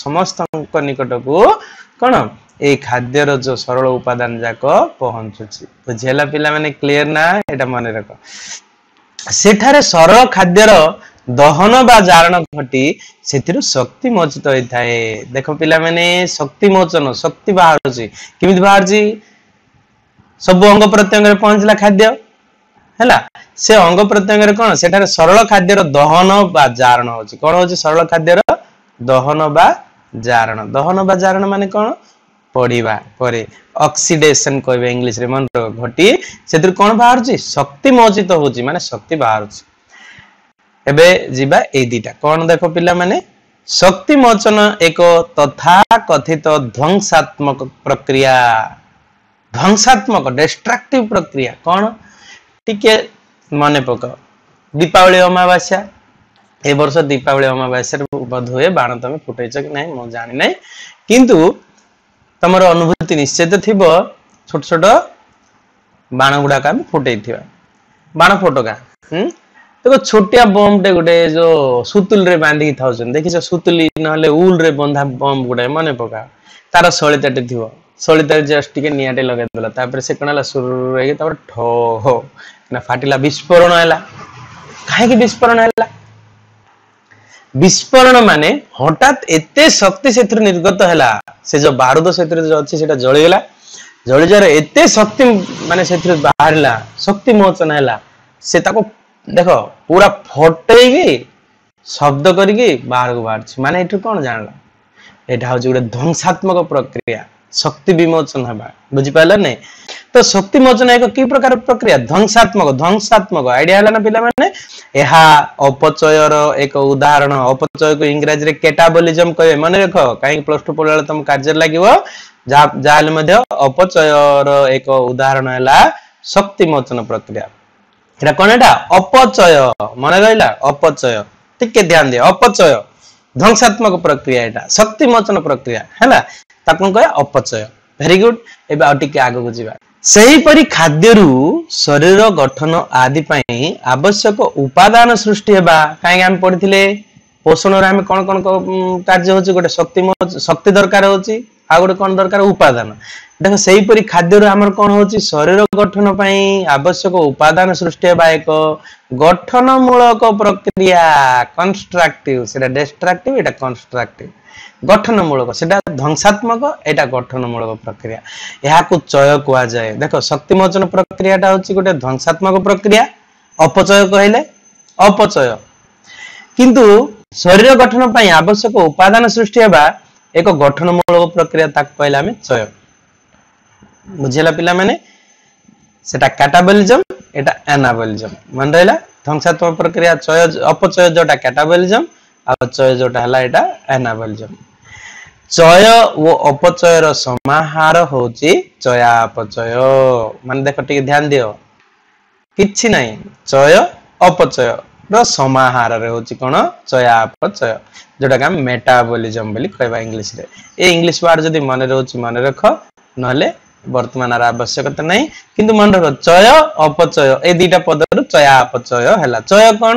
ସମସ୍ତଙ୍କ ନିକଟକୁ କଣ ଏଇ ଖାଦ୍ୟର ଯୋଉ ସରଳ ଉପାଦାନ ଯାକ ପହଞ୍ଚୁଛି। ବୁଝିହେଲା ପିଲାମାନେ? କ୍ଲିୟର ନା? ଏଇଟା ମନେ ରଖ। ସେଠାରେ ସରଳ ଖାଦ୍ୟର ଦହନ ବା ଜାରଣ ଘଟି ସେଥିରୁ ଶକ୍ତି ମୋଚିତ ହୋଇଥାଏ। ଦେଖ ପିଲାମାନେ, ଶକ୍ତି ମୋଚନ, ଶକ୍ତି ବାହାରୁଛି। କେମିତି ବାହାରୁଛି? ସବୁ ଅଙ୍ଗ ପ୍ରତ୍ୟଙ୍ଗରେ ପହଞ୍ଚିଲା ଖାଦ୍ୟ, ହେଲା ସେ ଅଙ୍ଗ ପ୍ରତ୍ୟଙ୍ଗରେ କଣ ସେଠାରେ ସରଳ ଖାଦ୍ୟର ଦହନ ବା ଜାରଣ ହଉଛି। କଣ ହଉଛି? ସରଳ ଖାଦ୍ୟର ଦହନ ବା ଜାରଣ। ଦହନ ବା ଜାରଣ ମାନେ କଣ? ପଢିବା ପରେ ଅକ୍ସିଡେସନ କହିବେ ଇଂଲିଶରେ, ମନେ ରଖ। ଘଟି ସେଥିରୁ କଣ ବାହାରୁଛି? ଶକ୍ତି ମୋଚିତ ହଉଛି, ମାନେ ଶକ୍ତି ବାହାରୁଛି। ଏବେ ଯିବା ଏଇ ଦିଟା କଣ ଦେଖ ପିଲାମାନେ। ଶକ୍ତି ମୋଚନ ଏକ ତଥା କଥିତ ଧ୍ୱଂସାତ୍ମକ ପ୍ରକ୍ରିୟା। ଧ୍ୱଂସାତ୍ମକ ଡେଷ୍ଟ୍ରକ୍ଟିଭ ପ୍ରକ୍ରିୟା କଣ ଟିକେ ମନେ ପକାଅ। ଦୀପାବଳି ଅମାବାସ୍ୟା, ଏ ବର୍ଷ ଦୀପାବଳି ଅମାବାସ୍ୟାରେ ବୋଧ ହୁଏ ବାଣ ତମେ ଫୁଟେଇଛ କି ନାହିଁ ମୁଁ ଜାଣିନାହିଁ, କିନ୍ତୁ ତମର ଅନୁଭୂତି ନିଶ୍ଚିତ ଥିବ। ଛୋଟ ଛୋଟ ବାଣ ଗୁଡାକ ଆମେ ଫୁଟେଇଥିବା, ବାଣ ଫୋଟକା। ଦେଖ, ଛୋଟିଆ ବମ୍ ଟେ ଗୋଟେ ଯୋଉ ସୁତୁଲିରେ ବାନ୍ଧିକି ଥାଉଛନ୍ତି, ଦେଖିଛ? ସୁତୁଲି ନହେଲେ ଉଲ ରେ ବନ୍ଧା ବମ୍ ଗୁଡାଏ, ମନେ ପକା। ତାର ସଳିତାଟେ ଥିବ, ସଳିତାରେ ଜଷ୍ଟ ଟିକେ ନିଆଁଟେ ଲଗେଇଦେଲା, ତାପରେ ସେ କଣ ହେଲା? ସୁର ହେଇକି ତାପରେ ଠ ନା ଫାଟିଲା, ବିସ୍ଫୋରଣ ହେଲା। କାହିଁକି ବିସ୍ଫୋରଣ ହେଲା? ବିସ୍ଫୋରଣ ମାନେ ହଠାତ୍ ଏତେ ଶକ୍ତି ସେଥିରୁ ନିର୍ଗତ ହେଲା, ସେ ଯୋଉ ବାରୁଦ ସେଥିରେ ଯୋଉ ଅଛି ସେଟା ଜଳିଗଲା। ଜଳିଯିବାର ଏତେ ଶକ୍ତି ମାନେ ସେଥିରୁ ବାହାରିଲା, ଶକ୍ତି ମୋଚନ ହେଲା, ସେ ତାକୁ ଦେଖ ପୁରା ଫଟେଇକି ଶବ୍ଦ କରିକି ବାହାରକୁ ବାହାରୁଛି। ମାନେ ଏଠୁ କଣ ଜାଣିଲ? ଏଇଟା ହଉଛି ଗୋଟେ ଧ୍ୱଂସାତ୍ମକ ପ୍ରକ୍ରିୟା, ଶକ୍ତି ବିମୋଚନ ହେବା। ବୁଝିପାରିଲ ନାଇଁ? ତ ଶକ୍ତି ମୋଚନ ଏକ କି ପ୍ରକାର ପ୍ରକ୍ରିୟା? ଧ୍ୱଂସାତ୍ମକ। ଧ୍ୱଂସାତ୍ମକ ଆଇଡିଆ ହେଲା ନା ପିଲାମାନେ? ଏହା ଅପଚୟର ଏକ ଉଦାହରଣ। ଅପଚୟକୁ ଇଂରାଜୀରେ କେଟାବଲିଜମ କହିବେ, ମନେ ରଖ। କାହିଁକି ପ୍ଲସ 2 ପଢିଲା ବେଳେ ତମ କାର୍ଯ୍ୟରେ ଲାଗିବ। ଯାହା ଯାହାହେଲେ ମଧ୍ୟ ଅପଚୟର ଏକ ଉଦାହରଣ ହେଲା ଶକ୍ତି ମୋଚନ ପ୍ରକ୍ରିୟା। ଏଟା କଣ? ଏଟା ଅପଚୟ। ମନେ ରହିଲା? ଅପଚୟ, ଟିକେ ଧ୍ୟାନ ଦିଅ। ଅପଚୟ ଧ୍ୱଂସାତ୍ମକ ପ୍ରକ୍ରିୟା, ଏଟା ଶକ୍ତି ମୋଚନ ପ୍ରକ୍ରିୟା ହେଲା, ତାକୁ କଣ କହିବା? ଅପଚୟ। Very good. ଏବେ ଆଉ ଟିକେ ଆଗକୁ ଯିବା। ସେହିପରି ଖାଦ୍ୟରୁ ଶରୀର ଗଠନ ଆଦି ପାଇଁ ଆବଶ୍ୟକ ଉପାଦାନ ସୃଷ୍ଟି ହେବା। କାହିଁକି ଆମେ ପଢିଥିଲେ ପୋଷଣରେ ଆମେ କଣ କଣ କାର୍ଯ୍ୟ ହଉଛି? ଗୋଟେ ଶକ୍ତି, ଶକ୍ତି ଦରକାର ହଉଛି, ଆଉ ଗୋଟେ କଣ ଦରକାର? ଉପାଦାନ। ଦେଖ, ସେହିପରି ଖାଦ୍ୟରୁ ଆମର କଣ ହଉଛି? ଶରୀର ଗଠନ ପାଇଁ ଆବଶ୍ୟକ ଉପାଦାନ ସୃଷ୍ଟି ହେବା ଏକ ଗଠନମୂଳକ ପ୍ରକ୍ରିୟା, କନଷ୍ଟ୍ରକ୍ଟିଭ। ସେଟା ଡେଷ୍ଟ୍ରକ୍ଟିଭ, ଏଟା କନଷ୍ଟ୍ରକ୍ଟିଭ, ଗଠନମୂଳକ। ସେଟା ଧ୍ୱଂସାତ୍ମକ, ଏଇଟା ଗଠନମୂଳକ ପ୍ରକ୍ରିୟା। ଏହାକୁ ଚୟ କୁହାଯାଏ। ଦେଖ, ଶକ୍ତି ମୋଚନ ପ୍ରକ୍ରିୟାଟା ହଉଛି ଗୋଟେ ଧ୍ୱଂସାତ୍ମକ ପ୍ରକ୍ରିୟା, ଅପଚୟ କହିଲେ ଅପଚୟ। କିନ୍ତୁ ଶରୀର ଗଠନ ପାଇଁ ଆବଶ୍ୟକ ଉପାଦାନ ସୃଷ୍ଟି ହେବା ଏକ ଗଠନମୂଳକ ପ୍ରକ୍ରିୟା, ତାକୁ କହିଲେ ଆମେ ଚୟ। ବୁଝିଲା ପିଲାମାନେ? ସେଟା କ୍ୟାଟାବଲିଜମ, ଏଟା ଆନାବଲିଜମ। ମନେ ରହିଲା? ଧ୍ୱଂସାତ୍ମକ ପ୍ରକ୍ରିୟା ଚୟ, ଅପଚୟ ଯୋଉଟା କ୍ୟାଟାବଲିଜମ, ଆଉ ଚୟ ଯୋଉଟା ହେଲା ଏଇଟା ଆନାବଲିଜମ। ଚୟ ଓ ଅପଚୟର ସମାହାର ହଉଛି ଚୟାପଚୟ। ମାନେ ଦେଖ, ଟିକେ ଧ୍ୟାନ ଦିଅ, କିଛି ନାହିଁ, ଚୟ ଅପଚୟ ର ସମାହାରରେ ହଉଛି କଣ? ଚୟାପଚୟ, ଯୋଉଟାକି ଆମେ ମେଟାବଲିଜମ ବୋଲି କହିବା ଇଂଲିଶରେ। ଏ ଇଂଲିଶ ୱାର୍ଡ ଯଦି ମନେ ରହୁଛି ମନେ ରଖ, ନହେଲେ ବର୍ତ୍ତମାନ ଆର ଆବଶ୍ୟକତା ନାହିଁ, କିନ୍ତୁ ମନେ ରଖ ଚୟ ଅପଚୟ ଏ ଦିଟା ପଦରୁ ଚୟାପଚୟ ହେଲା। ଚୟ କଣ?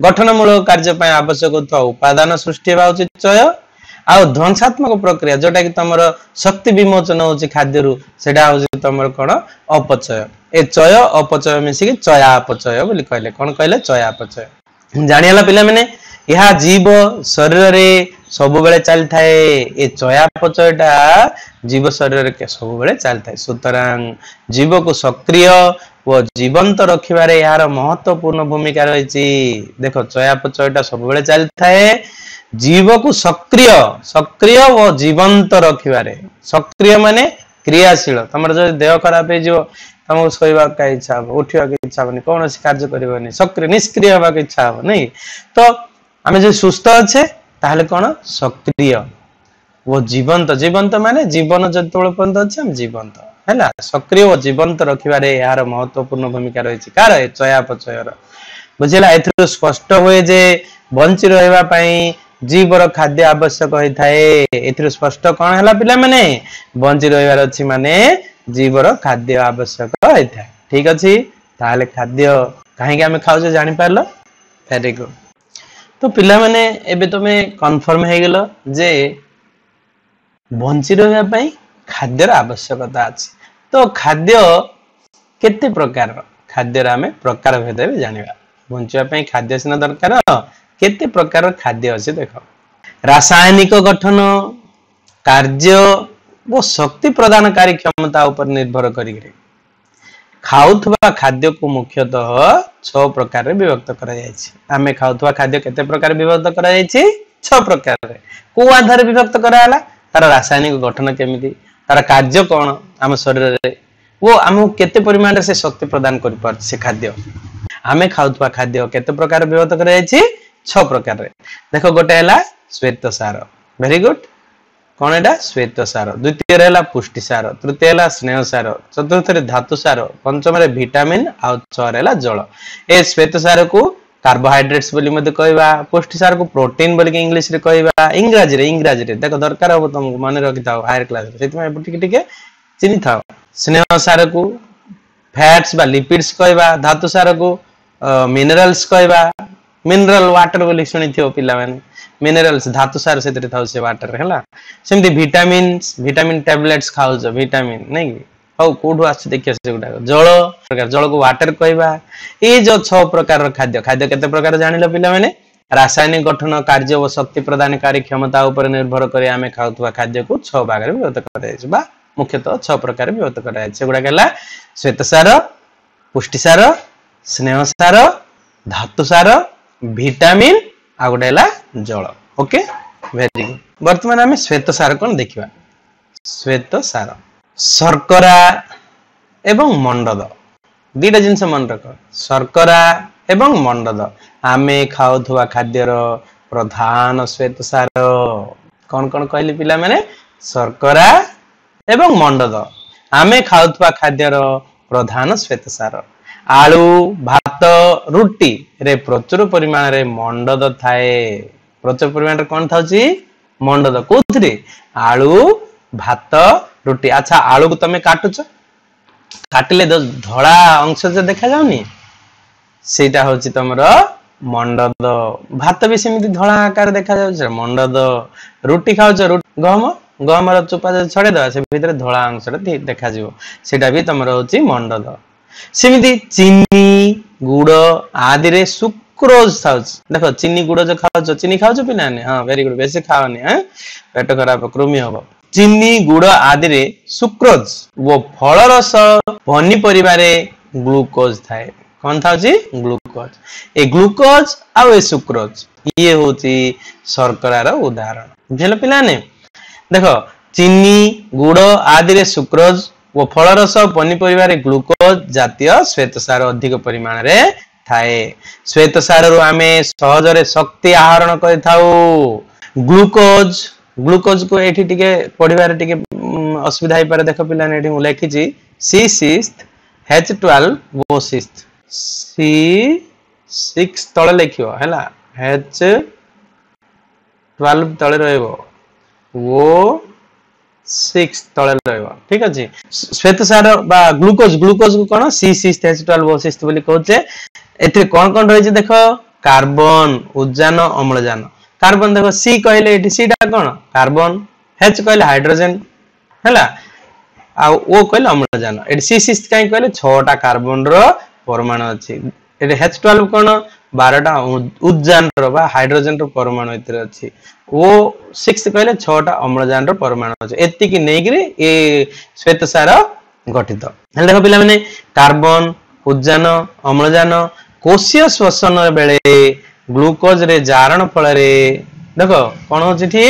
ଗଠନମୂଳକ କାର୍ଯ୍ୟ ପାଇଁ ଆବଶ୍ୟକ ହେଉଥିବା ଉପାଦାନ ସୃଷ୍ଟି ହେବା ହଉଛି ଚୟ। ଆଉ ଧ୍ୱଂସାତ୍ମକ ପ୍ରକ୍ରିୟା ଯୋଉଟା କି ତମର ଶକ୍ତି ବିମୋଚନ ହଉଛି ଖାଦ୍ୟରୁ, ସେଟା ହଉଛି ତମର କଣ? ଅପଚୟ। ଏ ଚୟ ଅପଚୟ ମିଶିକି ଚୟାପଚୟ ବୋଲି କହିଲେ। କଣ କହିଲେ? ଚୟାପଚୟ। ଜାଣିହେଲା ପିଲାମାନେ? ଏହା ଜୀବ ଶରୀରରେ ସବୁବେଳେ ଚାଲିଥାଏ। ଏ ଚୟାପଚୟଟା ଜୀବ ଶରୀରରେ ସବୁବେଳେ ଚାଲିଥାଏ। ସୁତରାଂ ଜୀବକୁ ସକ୍ରିୟ ଓ ଜୀବନ୍ତ ରଖିବାରେ ଏହାର ମହତ୍ୱପୂର୍ଣ୍ଣ ଭୂମିକା ରହିଛି। ଦେଖ, ଚୟାପଚୟଟା ସବୁବେଳେ ଚାଲିଥାଏ ଜୀବକୁ ସକ୍ରିୟ ଓ ଜୀବନ୍ତ ରଖିବାରେ। ସକ୍ରିୟ ମାନେ କ୍ରିୟାଶୀଳ। ତମର ଯଦି ଦେହ ଖରାପ ହେଇଯିବ, ତମକୁ ଶୋଇବାକୁ କାଇଁ ଇଚ୍ଛା ହବ, ଉଠିବାକୁ ଇଚ୍ଛା ହବନି, କୌଣସି କାର୍ଯ୍ୟ କରିବନି, ସକ୍ରିୟ ନିଷ୍କ୍ରିୟ ହେବାକୁ ଇଚ୍ଛା ହବ ନାଇଁ। ତ ଆମେ ଯଦି ସୁସ୍ଥ ଅଛେ ତାହେଲେ କଣ? ସକ୍ରିୟ ଓ ଜୀବନ୍ତ। ଜୀବନ୍ତ ମାନେ ଜୀବନ ଯେତେବେଳେ ପର୍ଯ୍ୟନ୍ତ ଅଛି ଆମେ ଜୀବନ୍ତ ହେଲା। ସକ୍ରିୟ ଓ ଜୀବନ୍ତ ରଖିବାରେ ଏହାର ମହତ୍ୱପୂର୍ଣ୍ଣ ଭୂମିକା ରହିଛି। କାର? ଏ ଚୟାପଚୟର। ବୁଝିଲା? ଏଥିରୁ ସ୍ପଷ୍ଟ ହୁଏ ଯେ ବଞ୍ଚି ରହିବା ପାଇଁ ଜୀବର ଖାଦ୍ୟ ଆବଶ୍ୟକ ହୋଇଥାଏ। ଏଥିରୁ ସ୍ପଷ୍ଟ କଣ ହେଲା ପିଲାମାନେ? ବଞ୍ଚି ରହିବାର ଅଛି ମାନେ ଜୀବର ଖାଦ୍ୟ ଆବଶ୍ୟକ ହୋଇଥାଏ। ଠିକ ଅଛି, ତାହେଲେ ଖାଦ୍ୟ କାହିଁକି ଆମେ ଖାଉଛେ ଜାଣିପାରିଲ? Very good. ତ ପିଲାମାନେ ଏବେ ତମେ କନଫର୍ମ ହେଇଗଲ ଯେ ବଞ୍ଚି ରହିବା ପାଇଁ ଖାଦ୍ୟର ଆବଶ୍ୟକତା ଅଛି। ତ ଖାଦ୍ୟ କେତେ ପ୍ରକାରର? ଖାଦ୍ୟର ଆମେ ପ୍ରକାର ଭେଦ ବି ଜାଣିବା। ବଞ୍ଚିବା ପାଇଁ ଖାଦ୍ୟ ସିନା ଦରକାର, କେତେ ପ୍ରକାରର ଖାଦ୍ୟ ଅଛି ଦେଖ। ରାସାୟନିକ ଗଠନ, କାର୍ଯ୍ୟ ଓ ଶକ୍ତି ପ୍ରଦାନକାରୀ କ୍ଷମତା ଉପରେ ନିର୍ଭର କରିକିରି ଖାଉଥିବା ଖାଦ୍ୟକୁ ମୁଖ୍ୟତଃ 6 ପ୍ରକାରରେ ବିଭକ୍ତ କରାଯାଇଛି। ଆମେ ଖାଉଥିବା ଖାଦ୍ୟ କେତେ ପ୍ରକାର ବିଭକ୍ତ କରାଯାଇଛି? 6 ପ୍ରକାରରେ। କୋଉ ଆଧାରରେ ବିଭକ୍ତ କରାଗଲା? ତାର ରାସାୟନିକ ଗଠନ କେମିତି, ତାର କାର୍ଯ୍ୟ କଣ ଆମ ଶରୀରରେ, ଓ ଆମକୁ କେତେ ପରିମାଣରେ ସେ ଶକ୍ତି ପ୍ରଦାନ କରିପାରୁଛି ସେ ଖାଦ୍ୟ। ଆମେ ଖାଉଥିବା ଖାଦ୍ୟ କେତେ ପ୍ରକାର ବିଭକ୍ତ କରାଯାଇଛି? 6 ପ୍ରକାରରେ। ଦେଖ, ଗୋଟେ ହେଲା ଶ୍ୱେତ ସାର, ଭେରି ଗୁଡ। କଣ ଏଟା? ଶ୍ୱେତ ସାର। ଦ୍ୱିତୀୟରେ ହେଲା ପୁଷ୍ଟି ସାର, ତୃତୀୟ ହେଲା ସ୍ନେହ ସାର, ଚତୁର୍ଥରେ ଧାତୁ ସାର, ପଞ୍ଚମରେ ଭିଟାମିନ, ଆଉ 6ରେ ହେଲା ଜଳ। ଏ ଶ୍ୱେତ ସାରକୁ କାର୍ବୋହାଇଡ୍ରେଟ୍ସ ବୋଲି ମଧ୍ୟ କହିବା, ପୁଷ୍ଟି ସାରକୁ ପ୍ରୋଟିନ ବୋଲିକି ଇଂଲିଶରେ କହିବା, ଇଂରାଜୀରେ ଦେଖ ଦରକାର ହବ ତମକୁ, ମନେ ରଖିଥାଅ ହାୟର କ୍ଲାସରେ, ସେଥିପାଇଁ ଟିକେ ଟିକେ ଚିହ୍ନିଥାଅ। ସ୍ନେହ ସାରକୁ ଫ୍ୟାଟ୍ସ ବା ଲିପିଡ୍ସ କହିବା, ଧାତୁ ସାରକୁ ମିନେରାଲ୍ସ କହିବା, ମିନେରାଲ ୱାଟର ବୋଲି ଶୁଣିଥିବ ପିଲାମାନେ, ମିନେରାଲ୍ସ ଧାତୁ ସାର ସେଥିରେ ଥାଉ ସେ ୱାଟର ହେଲା। ସେମିତି ଭିଟାମିନ୍ସ, ଭିଟାମିନ ଟ୍ୟାବଲେଟ୍ସ ଖାଉଛ, ଭିଟାମିନ ନାଇଁ କି? ହଉ, କୋଉଠୁ ଆସୁଛି ଦେଖିବା ସେଗୁଡାକ। ଜଳ ପ୍ରକାର, ଜଳକୁ ୱାଟର କହିବା। ଏଇ ଯୋଉ 6 ପ୍ରକାରର ଖାଦ୍ୟ, ଖାଦ୍ୟ କେତେ ପ୍ରକାର ଜାଣିଲ ପିଲାମାନେ? ରାସାୟନିକ ଗଠନ, କାର୍ଯ୍ୟ ଓ ଶକ୍ତି ପ୍ରଦାନକାରୀ କ୍ଷମତା ଉପରେ ନିର୍ଭର କରି ଆମେ ଖାଉଥିବା ଖାଦ୍ୟକୁ 6 ଭାଗରେ ବିଭକ୍ତ କରାଯାଇଛି ବା ମୁଖ୍ୟତଃ 6 ପ୍ରକାର ବିଭକ୍ତ କରାଯାଇଛି। ସେଗୁଡାକ ହେଲା ଶ୍ୱେତସାର, ପୁଷ୍ଟିସାର, ସ୍ନେହସାର, ଧାତୁସାର, ଭିଟାମିନ, ଆଉ ଗୋଟେ ହେଲା ଜଳ। Okay, very good. ବର୍ତ୍ତମାନ ଆମେ ଶ୍ୱେତସାର କଣ ଦେଖିବା। ଶ୍ୱେତସାର, ଶର୍କରା ଏବଂ ମଣ୍ଡଦ, ଦିଟା ଜିନିଷ ମନେ ରଖ। ଶର୍କରା ଏବଂ ମଣ୍ଡଦ ଆମେ ଖାଉଥିବା ଖାଦ୍ୟର ପ୍ରଧାନ ଶ୍ୱେତସାର। କଣ କଣ କହିଲି ପିଲାମାନେ? ଶର୍କରା ଏବଂ ମଣ୍ଡଦ ଆମେ ଖାଉଥିବା ଖାଦ୍ୟର ପ୍ରଧାନ ଶ୍ୱେତସାର। ଆଳୁ, ଭାତ, ରୁଟି ରେ ପ୍ରଚୁର ପରିମାଣରେ ମଣ୍ଡଦ ଥାଏ। ପ୍ରଚୁର ପରିମାଣରେ କଣ ଥାଉଛି? ମଣ୍ଡଦ। କୋଉଥିରେ? ଆଳୁ, ଭାତ, ରୁଟି। ଆଚ୍ଛା, ଆଳୁକୁ ତମେ କାଟୁଛ, କାଟିଲେ ଧଳା ଅଂଶ ଯେ ଦେଖାଯାଉନି, ସେଇଟା ହଉଛି ତମର ମଣ୍ଡଦ। ଭାତ ବି ସେମିତି ଧଳା ଆକାର ଦେଖାଯାଉଛି, ମଣ୍ଡଦ। ରୁଟି ଖାଉଛ, ଗହମ, ଗହମର ଚୋପା ଯଦି ଛଡେଇଦବା ସେ ଭିତରେ ଧଳା ଅଂଶଟା ଦେଖାଯିବ, ସେଇଟା ବି ତମର ହଉଛି ମଣ୍ଡଦ। ସେମିତି ଚିନି, ଗୁଡ ଆଦିରେ ସୁକ୍ରୋଜ ଥାଉଛି। ଦେଖ, ଚିନି ଗୁଡ ଯୋଉ ଖାଉଛ, ଚିନି ଖାଉଛ ପିଲାମାନେ? ହଁ, ଭେରି ଗୁଡ। ବେଶୀ ଖାଅନି, ପେଟ ଖରାପ, କୃମି ହବ। ଚିନି, ଗୁଡ ଆଦିରେ ସୁକ୍ରୋଜ ଓ ଫଳରସ, ପନିପରିବାରେ ଗ୍ଲୁକୋଜ ଥାଏ। କଣ ଥାଉଛି? ଗ୍ଲୁକୋଜ। ଏ ଗ୍ଲୁକୋଜ ଆଉ ଏ ସୁକ୍ରୋଜ ଇଏ ହଉଛି ଶର୍କରାର ଉଦାହରଣ। ବୁଝିଲ ପିଲାମାନେ? ଦେଖ, ଚିନି, ଗୁଡ ଆଦିରେ ସୁକ୍ରୋଜ ଓ ଫଳରସ, ପନିପରିବାରେ ଗ୍ଲୁକୋଜ ଜାତୀୟ ଶ୍ୱେତସାର ଅଧିକ ପରିମାଣରେ ଥାଏ। ଶ୍ୱେତସାରରୁ ଆମେ ସହଜରେ ଶକ୍ତି ଆହରଣ କରିଥାଉ। ଗ୍ଲୁକୋଜ, ଗ୍ଲୁକୋଜ କୁ ଏଇଠି ଟିକେ ପଢିବାରେ ଟିକେ ଅସୁବିଧା ହେଇପାରେ। ଦେଖ ପିଲାମାନେ, ଏଠି ମୁଁ ଲେଖିଛି C six H 12 O six, C six ତଳେ ଲେଖିବ ହେଲା, ଏଚ୍ 12 ତଳେ ରହିବ, ଓ 6 ତଳେ ରହିବ। ଠିକ ଅଛି, ଶ୍ଵେତସାର ବା ଗ୍ଲୁକୋଜ, ଗ୍ଲୁକୋଜ କୁ କଣ C6H12O6 ବୋଲି କହୁଛେ। ଏଥିରେ କଣ କଣ ରହିଛି ଦେଖ, କାର୍ବନ, ଉଦ୍ଜାନ, ଅମ୍ଳଜାନ। କାର୍ବନ ଦେଖ, ସି କହିଲେ ଏଠି ସି ଟା କଣ କାର୍ବନ, ଏଚ୍ କହିଲେ ହାଇଡ୍ରୋଜେନ ହେଲା, ଆଉ ଓ କହିଲେ ଅମ୍ଳଜାନ। ଏଠି C6 କାହିଁ କହିଲେ, 6ଟା କାର୍ବନ ର ପରମାଣୁ ଅଛି। ଏଠି H12 କଣ, 12ଟା ଉଦ୍ଜାନର ବା ହାଇଡ୍ରୋଜେନ ର ପରମାଣୁ ଏଥିରେ ଅଛି। O6 କହିଲେ 6ଟା ଅମ୍ଳଜାନର ପରମାଣୁ ଅଛି। ଏତିକି ନେଇକିରି ଏ ଶ୍ଵେତସାର ଗଠିତ। ହେଲେ ଦେଖ ପିଲାମାନେ, କାର୍ବନ, ଉଦ୍ଜାନ, ଅମ୍ଳଜାନ କୋଷୀୟ ଶ୍ୱସନ ବେଳେ ଗ୍ଲୁକୋଜ ରେ ଜାରଣ ଫଳରେ ଦେଖ କଣ ହଉଛି ଏଠି,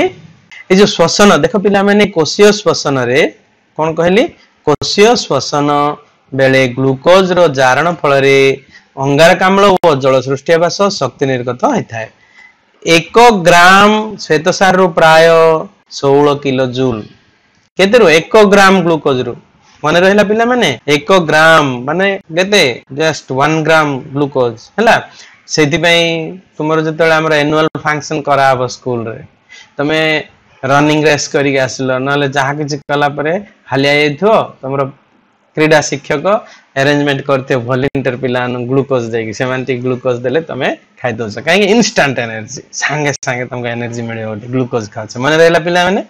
ଏ ଯୋଉ ଶ୍ୱସନ ଦେଖ ପିଲାମାନେ, କୋଷୀୟ ଶ୍ୱସନରେ କଣ କହିଲି, କୋଷୀୟ ଶ୍ୱସନ ବେଳେ ଗ୍ଲୁକୋଜ ର ଜାରଣ ଫଳରେ ଅଙ୍ଗାରକାମ୍ଳ ଓ ଜଳ ସୃଷ୍ଟି ହେବା ସହ ଶକ୍ତି ନିର୍ଗତ ହୋଇଥାଏ। 1 ଗ୍ରାମ ଶ୍ଵେତସାରରୁ ପ୍ରାୟ 16 କିଲୋ ଜୁଲ। କେତେରୁ? 1 ଗ୍ରାମ ଗ୍ଲୁକୋଜ ରୁ। ମନେ ରହିଲା ପିଲାମାନେ, 1 ଗ୍ରାମ ମାନେ କେତେ? ଜଷ୍ଟ 1 ଗ୍ରାମ ଗ୍ଲୁକୋଜ ହେଲା। ସେଇଥିପାଇଁ ତୁମର ଯେତେବେଳେ ଆମର ଆନୁଆଲ ଫଙ୍କସନ କରାହବ ସ୍କୁଲରେ, ତମେ ରନିଂ ରେସ୍ କରିକି ଆସିଲ, ନହେଲେ ଯାହା କିଛି କଲା ପରେ ହାଲିଆ ଯାଇଥିବ, ତମର କ୍ରୀଡ଼ା ଶିକ୍ଷକ ଆରେଞ୍ଜମେଣ୍ଟ କରିଥିବେ ଭଲେଣ୍ଟିୟର ପିଲାମାନଙ୍କୁ ଗ୍ଲୁକୋଜ ଦେଇକି, ସେମାନେ ଟିକେ ଗ୍ଲୁକୋଜ ଦେଲେ ତମେ ଖାଇଦଉଛ। କାହିଁକି? ଇନଷ୍ଟାଣ୍ଟ ଏନର୍ଜି, ସାଙ୍ଗେ ସାଙ୍ଗେ ତମକୁ ଏନର୍ଜି ମିଳିବ ଗୋଟେ ଗ୍ଲୁକୋଜ ଖାଉଛ। ମନେ ରହିଲା ପିଲାମାନେ,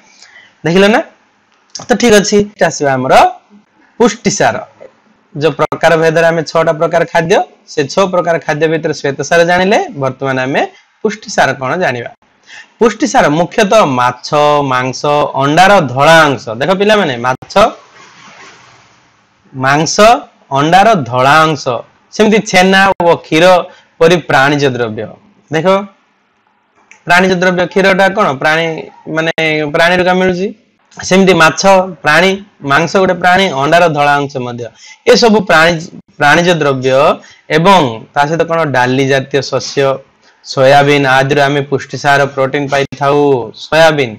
ଦେଖିଲ ନା? ତ ଠିକ ଅଛି, ଆସିବା ଆମର ପୁଷ୍ଟିସାର। ଯୋଉ ପ୍ରକାର ଭେଦରେ ଆମେ 6ଟା ପ୍ରକାର ଖାଦ୍ୟ, ସେ 6 ପ୍ରକାର ଖାଦ୍ୟ ଭିତରେ ଶ୍ଵେତସାର ଜାଣିଲେ, ବର୍ତ୍ତମାନ ଆମେ ପୁଷ୍ଟିସାର କଣ ଜାଣିବା। ପୁଷ୍ଟିସାର ମୁଖ୍ୟତଃ ମାଛ, ମାଂସ, ଅଣ୍ଡାର ଧଳା ଅଂଶ। ଦେଖ ପିଲାମାନେ, ମାଛ, ମାଂସ, ଅଣ୍ଡାର ଧଳା ଅଂଶ, ସେମିତି ଛେନା ଓ କ୍ଷୀର ପରି ପ୍ରାଣିଜ ଦ୍ରବ୍ୟ। ଦେଖ ପ୍ରାଣିଜ ଦ୍ରବ୍ୟ, କ୍ଷୀରଟା କଣ ପ୍ରାଣୀ, ମାନେ ପ୍ରାଣୀରୁ ମିଳୁଛି। ସେମିତି ମାଛ ପ୍ରାଣୀ, ମାଂସ ଗୋଟେ ପ୍ରାଣୀ, ଅଣ୍ଡାର ଧଳା ଅଂଶ ମଧ୍ୟ, ଏସବୁ ପ୍ରାଣୀ ପ୍ରାଣିଜ ଦ୍ରବ୍ୟ। ଏବଂ ତା ସହିତ କଣ ଡାଲି ଜାତୀୟ ଶସ୍ୟ, ସୋୟାବିନ୍ ଆଦିରୁ ଆମେ ପୁଷ୍ଟିସାର ପ୍ରୋଟିନ ପାଇଥାଉ। ସୋୟାବିନ୍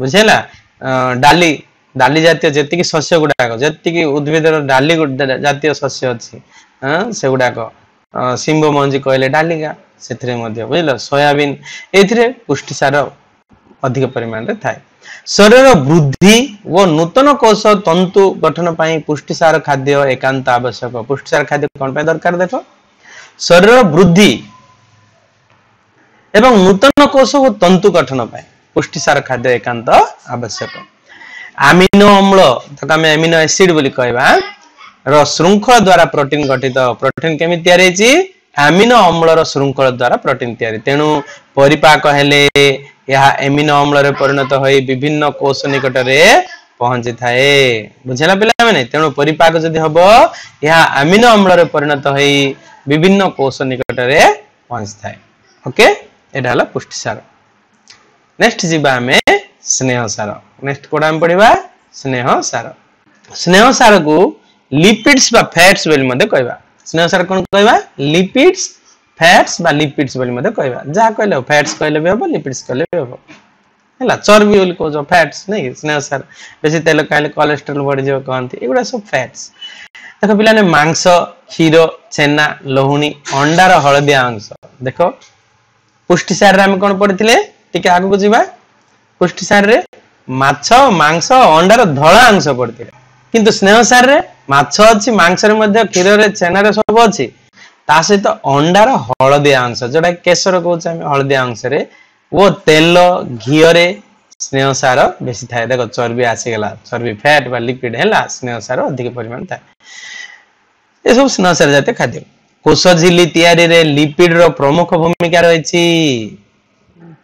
ବୁଝିହେଲା, ଡାଲି, ଡାଲି ଜାତୀୟ ଯେତିକି ଶସ୍ୟ ଗୁଡାକ, ଯେତିକି ଉଦ୍ଭିଦର ଡାଲି ଜାତୀୟ ଶସ୍ୟ ଅଛି ସେଗୁଡାକ, ଶିମ୍ବ ମଞ୍ଜି କହିଲେ ଡାଲିକା, ସେଥିରେ ମଧ୍ୟ ବୁଝିଲ ସୋୟାବିନ୍, ଏଥିରେ ପୁଷ୍ଟିସାର ଅଧିକ ପରିମାଣରେ ଥାଏ। ଶରୀରର ବୃଦ୍ଧି ଓ ନୂତନ କୋଷ ତନ୍ତୁ ଗଠନ ପାଇଁ ପୁଷ୍ଟିସାର ଖାଦ୍ୟ ଏକାନ୍ତ ଆବଶ୍ୟକ। ପୁଷ୍ଟିସାର ଖାଦ୍ୟ କଣ ପାଇଁ ଦରକାର? ଦେଖ, ଶରୀରର ବୃଦ୍ଧି ଏବଂ ନୂତନ କୋଷ ଓ ତନ୍ତୁ ଗଠନ ପାଇଁ ପୁଷ୍ଟିସାର ଖାଦ୍ୟ ଏକାନ୍ତ ଆବଶ୍ୟକ। ଆମିନୋ ଅମ୍ଳ, ତାକୁ ଆମେ ଆମିନୋ ଏସିଡ ବୋଲି କହିବା, ର ଶୃଙ୍ଖଳ ଦ୍ୱାରା ପ୍ରୋଟିନ ଗଠିତ। ପ୍ରୋଟିନ କେମିତି ତିଆରି ହେଇଛି? ଆମିନୋ ଅମ୍ଳର ଶୃଙ୍ଖଳ ଦ୍ୱାରା ପ୍ରୋଟିନ ତିଆରି। ତେଣୁ ପରିପାକ ହେଲେ ଏହା ଏମିନୋ ଅମ୍ଳରେ ପରିଣତ ହୋଇ ବିଭିନ୍ନ କୋଷ ନିକଟରେ ପହଞ୍ଚିଥାଏ। ବୁଝିଲା ପିଲାମାନେ? ତେଣୁ ପରିପାକ ଯଦି ହବ, ଏହା ଆମିନୋ ଅମ୍ଳରେ ପରିଣତ ହୋଇ ବିଭିନ୍ନ କୋଷ ନିକଟରେ ପହଞ୍ଚିଥାଏ। ଓକେ, ଏଇଟା ହେଲା ପୁଷ୍ଟିସାର। ନେକ୍ସଟ ଯିବା ଆମେ ସ୍ନେହ ସାର। ନେକ୍ସଟ କୋଉଟା ଆମେ ପଢିବା? ସ୍ନେହ ସାର। ସ୍ନେହ ସାରକୁ ଲିପିଡ୍ସ ବା ଫ୍ୟାଟ୍ସ ବୋଲି ମଧ୍ୟ କହିବା। ସ୍ନେହ ସାର କଣ କହିବା? ଲିପିଡ୍ସ, ଫ୍ୟାଟ୍ସ ବା ଲିପିଡ୍ସ ବୋଲି ମଧ୍ୟ କହିବା। ଯାହା କହିଲେ ଫ୍ୟାଟ୍ସ କହିଲେ ବି ହବ, ଲିପିଡ୍ସ କହିଲେ ବି ହବ। ହେଲା, ଚର୍ବି ବୋଲି କହୁଛ, ଫ୍ୟାଟ୍ସ ନାଇଁ କି? ସ୍ନେହ ସାର ବେଶୀ ତେଲ ଖାଇଲେ କୋଲେଷ୍ଟ୍ରଲ ବଢିଯିବ କହନ୍ତି, ଏଗୁଡା ସବୁ ଫ୍ୟାଟ୍ସ। ଦେଖ ପିଲାମାନେ, ମାଂସ, କ୍ଷୀର, ଛେନା, ଲହୁଣୀ, ଅଣ୍ଡାର ହଳଦିଆ ଅଂଶ। ଦେଖ ପୁଷ୍ଟିସାରରେ ଆମେ କଣ ପଢିଥିଲେ? ଟିକେ ଆଗକୁ ଯିବା। ପୁଷ୍ଟିସାରରେ ମାଛ, ମାଂସ, ଅଣ୍ଡାର ଧଳା ଅଂଶ ପଢିଥିଲେ। କିନ୍ତୁ ସ୍ନେହ ସାରରେ ମାଛ ଅଛି, ମାଂସରେ ମଧ୍ୟ, କ୍ଷୀରରେ, ଛେନାରେ ସବୁ ଅଛି, ତା ସହିତ ଅଣ୍ଡାର ହଳଦିଆ ଅଂଶ, ଯୋଉଟା କେଶର କହୁଛେ ଆମେ, ହଳଦିଆ ଅଂଶରେ ଓ ତେଲ, ଘିଅରେ ସ୍ନେହ ସାର ବେଶୀ ଥାଏ। ଦେଖ ଚର୍ବି ଆସିଗଲା, ଚର୍ବି ଫ୍ୟାଟ ବା ଲିପିଡ ହେଲା, ସ୍ନେହ ସାର ଅଧିକ ପରିମାଣ ଥାଏ। ଏସବୁ ସ୍ନେହ ସାର ଜାତୀୟ ଖାଦ୍ୟ। କୋଷ ଝିଲ୍ଲି ତିଆରିରେ ଲିପିଡ ର ପ୍ରମୁଖ ଭୂମିକା ରହିଛି।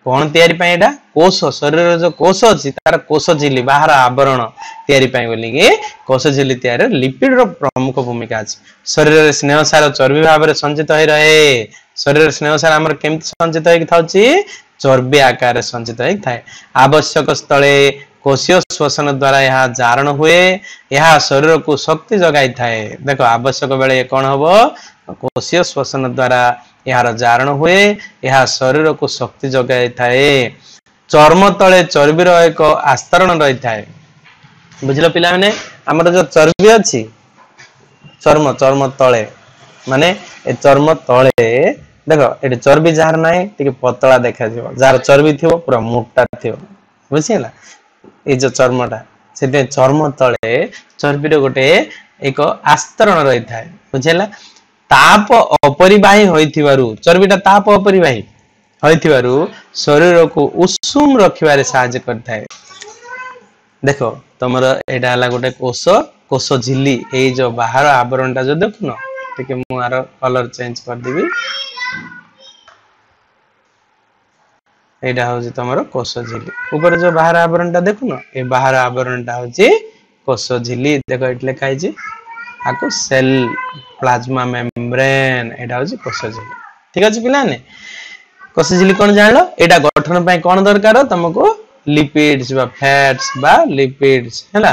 କଣ ତିଆରି ପାଇଁ? ଏଇଟା କୋଷ, ଶରୀରର ଯୋଉ କୋଷ ଅଛି ତାର କୋଷ ଝିଲ୍ଲି, ବାହାର ଆବରଣ ତିଆରି ପାଇଁ ବୋଲିକି କୋଷ ଝିଲ୍ଲି ତିଆରିରେ ଲିପିଡ ର ପ୍ରମୁଖ ଭୂମିକା ଅଛି। ଶରୀରରେ ସ୍ନେହ ସାର ଚର୍ବି ଭାବରେ ସଞ୍ଚିତ ହୋଇ ରହେ। ଶରୀରରେ ସ୍ନେହ ସାର ଆମର କେମିତି ସଞ୍ଚିତ ହେଇକି ଥାଉଛି? ଚର୍ବି ଆକାରରେ ସଞ୍ଚିତ ହେଇକି ଥାଏ। ଆବଶ୍ୟକ ସ୍ଥଳେ କୋଷୀୟ ଶ୍ୱସନ ଦ୍ୱାରା ଏହା ଜାରଣ ହୁଏ। ଏହା ଶରୀରକୁ ଶକ୍ତି ଯୋଗାଇଥାଏ। ଦେଖ ଆବଶ୍ୟକ ବେଳେ କଣ ହବ? କୋଷୀୟ ଶ୍ୱସନ ଦ୍ୱାରା ଏହାର ଜାରଣ ହୁଏ, ଏହା ଶରୀରକୁ ଶକ୍ତି ଯୋଗାଇଥାଏ। ଚର୍ମ ତଳେ ଚର୍ବିର ଏକ ଆସ୍ତରଣ ରହିଥାଏ। ବୁଝିଲ ପିଲାମାନେ, ଆମର ଯୋଉ ଚର୍ବି ଅଛି ଚର୍ମ, ଚର୍ମ ତଳେ, ମାନେ ଏ ଚର୍ମ ତଳେ ଦେଖ, ଏଠି ଚର୍ବି ଯାହାର ନାହିଁ ଟିକେ ପତଳା ଦେଖାଯିବ, ଯାହାର ଚର୍ବି ଥିବ ପୁରା ମୋଟା ଥିବ। ବୁଝିହେଲା? ଏଇ ଯୋଉ ଚର୍ମଟା ସେଥିପାଇଁ ଚର୍ମ ତଳେ ଚର୍ବିର ଗୋଟେ ଏକ ଆସ୍ତରଣ ରହିଥାଏ। ବୁଝିହେଲା? ତାପ ଅପରିବାହୀ ହୋଇଥିବାରୁ, ଚର୍ବିଟା ତାପ ଅପରିବାହୀ ହୋଇଥିବାରୁ ଶରୀରକୁ ଉଷୁମ ରଖିବାରେ ସାହାଯ୍ୟ କରିଥାଏ। ଦେଖ, ତମର ଏଇଟା ହେଲା ଗୋଟେ କୋଷ, କୋଷ ଝିଲ୍ଲି। ଏଇ ଯୋଉ ବାହାର ଆବରଣଟା ଯୋଉ ଦେଖୁନ, ଟିକେ ମୁଁ ଆର କଲର ଚେଞ୍ଜ କରିଦେବି। ଏଇଟା ହଉଛି ତମର କୋଷ ଝିଲ୍ଲି। ଉପରେ ଯୋଉ ବାହାର ଆବରଣଟା ଦେଖୁନ, ଏ ବାହାର ଆବରଣଟା ହଉଛି କୋଷ ଝିଲ୍ଲି। ଦେଖ, ଏଠି ଲେଖା ହେଇଛି ଆକୁ ସେଲ ପ୍ଲାଜମା ମେମ୍ବ୍ରେନ୍। ଏଇଟା ହଉଛି କୋଷ ଝିଲ୍ଲି। ଠିକ ଅଛି ପିଲାମାନେ, କୋଷ ଝିଲ୍ଲି କଣ ଜାଣିଲ? ଏଇଟା ଗଠନ ପାଇଁ କଣ ଦରକାର ତମକୁ? ଲିପିଡ୍ସ ବା ଫ୍ୟାଟ୍ସ ବା ଲିପିଡ୍ସ। ହେଲା,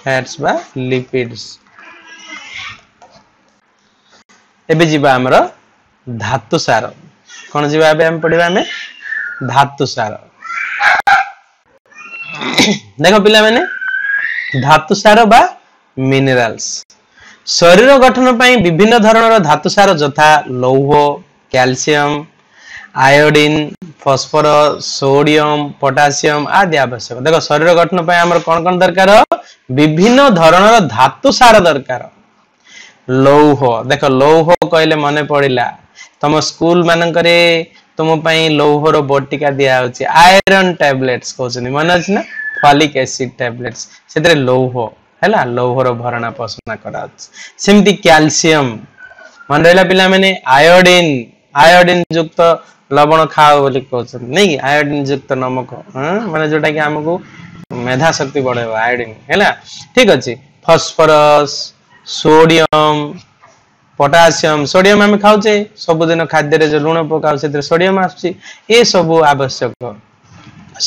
ଫ୍ୟାଟ୍ସ ବା ଲିପିଡ୍ସ। ଏବେ ଯିବା ଆମର ଧାତୁ ସାର। କଣ ଯିବା ଏବେ ଆମେ ପଢିବା? ଆମେ ଧାତୁ ସାର। ଦେଖ ପିଲାମାନେ, ଧାତୁ ସାର ବା ମିନେରାଲ୍ସ। ଶରୀର ଗଠନ ପାଇଁ ବିଭିନ୍ନ ଧରଣର ଧାତୁ ସାର ଯଥା ଲୌହ, calcium, iodine, phosphorus, sodium, potassium ଆଦି ଆବଶ୍ୟକ। ଦେଖ, ଶରୀର ଗଠନ ପାଇଁ ଆମର କଣ କଣ ଦରକାର? ବିଭିନ୍ନ ଧରଣର ଧାତୁ ସାର ଦରକାର। ଲୌହ, ଦେଖ, ଲୌହ କହିଲେ ମନେ ପଡିଲା, ତମ ସ୍କୁଲ ମାନଙ୍କରେ ତୁମ ପାଇଁ ଲୌହର ବଟିକା ଦିଆହଉଛି, ଆଇରନ୍ ଟ୍ୟାବଲେଟ୍ସ କହୁଛନ୍ତି, ମନେ ଅଛି ନା? ଫଲିକ ଏସିଡ ଟ୍ୟାବଲେଟ୍ସ, ସେଥିରେ ଲୌହ ହେଲା, ଲୌହର ଭରଣା ପୋଷଣ କରାଯାଉଛି। ସେମିତି କ୍ୟାଲସିୟମ ମନେ ରହିଲା ପିଲାମାନେ? ଆୟୋଡିନ, ଆୟୋଡିନ ଯୁକ୍ତ ଲବଣ ଖାଅ ବୋଲି କହୁଛନ୍ତି ନାଇଁ କି? ଆୟୋଡିନ ଯୁକ୍ତ ନମକ, ମାନେ ଯୋଉଟା କି ଆମକୁ ମେଧା ଶକ୍ତି ବଢେଇବ ଆୟୋଡିନ ହେଲା। ଠିକ ଅଛି। Phosphorus, sodium, potassium. ସୋଡିୟମ ଆମେ ଖାଉଛେ ସବୁଦିନ ଖାଦ୍ୟରେ, ଯୋଉ ଲୁଣ ପକାଉ ସେଥିରେ ସୋଡିୟମ ଆସୁଛି। ଏ ସବୁ ଆବଶ୍ୟକ।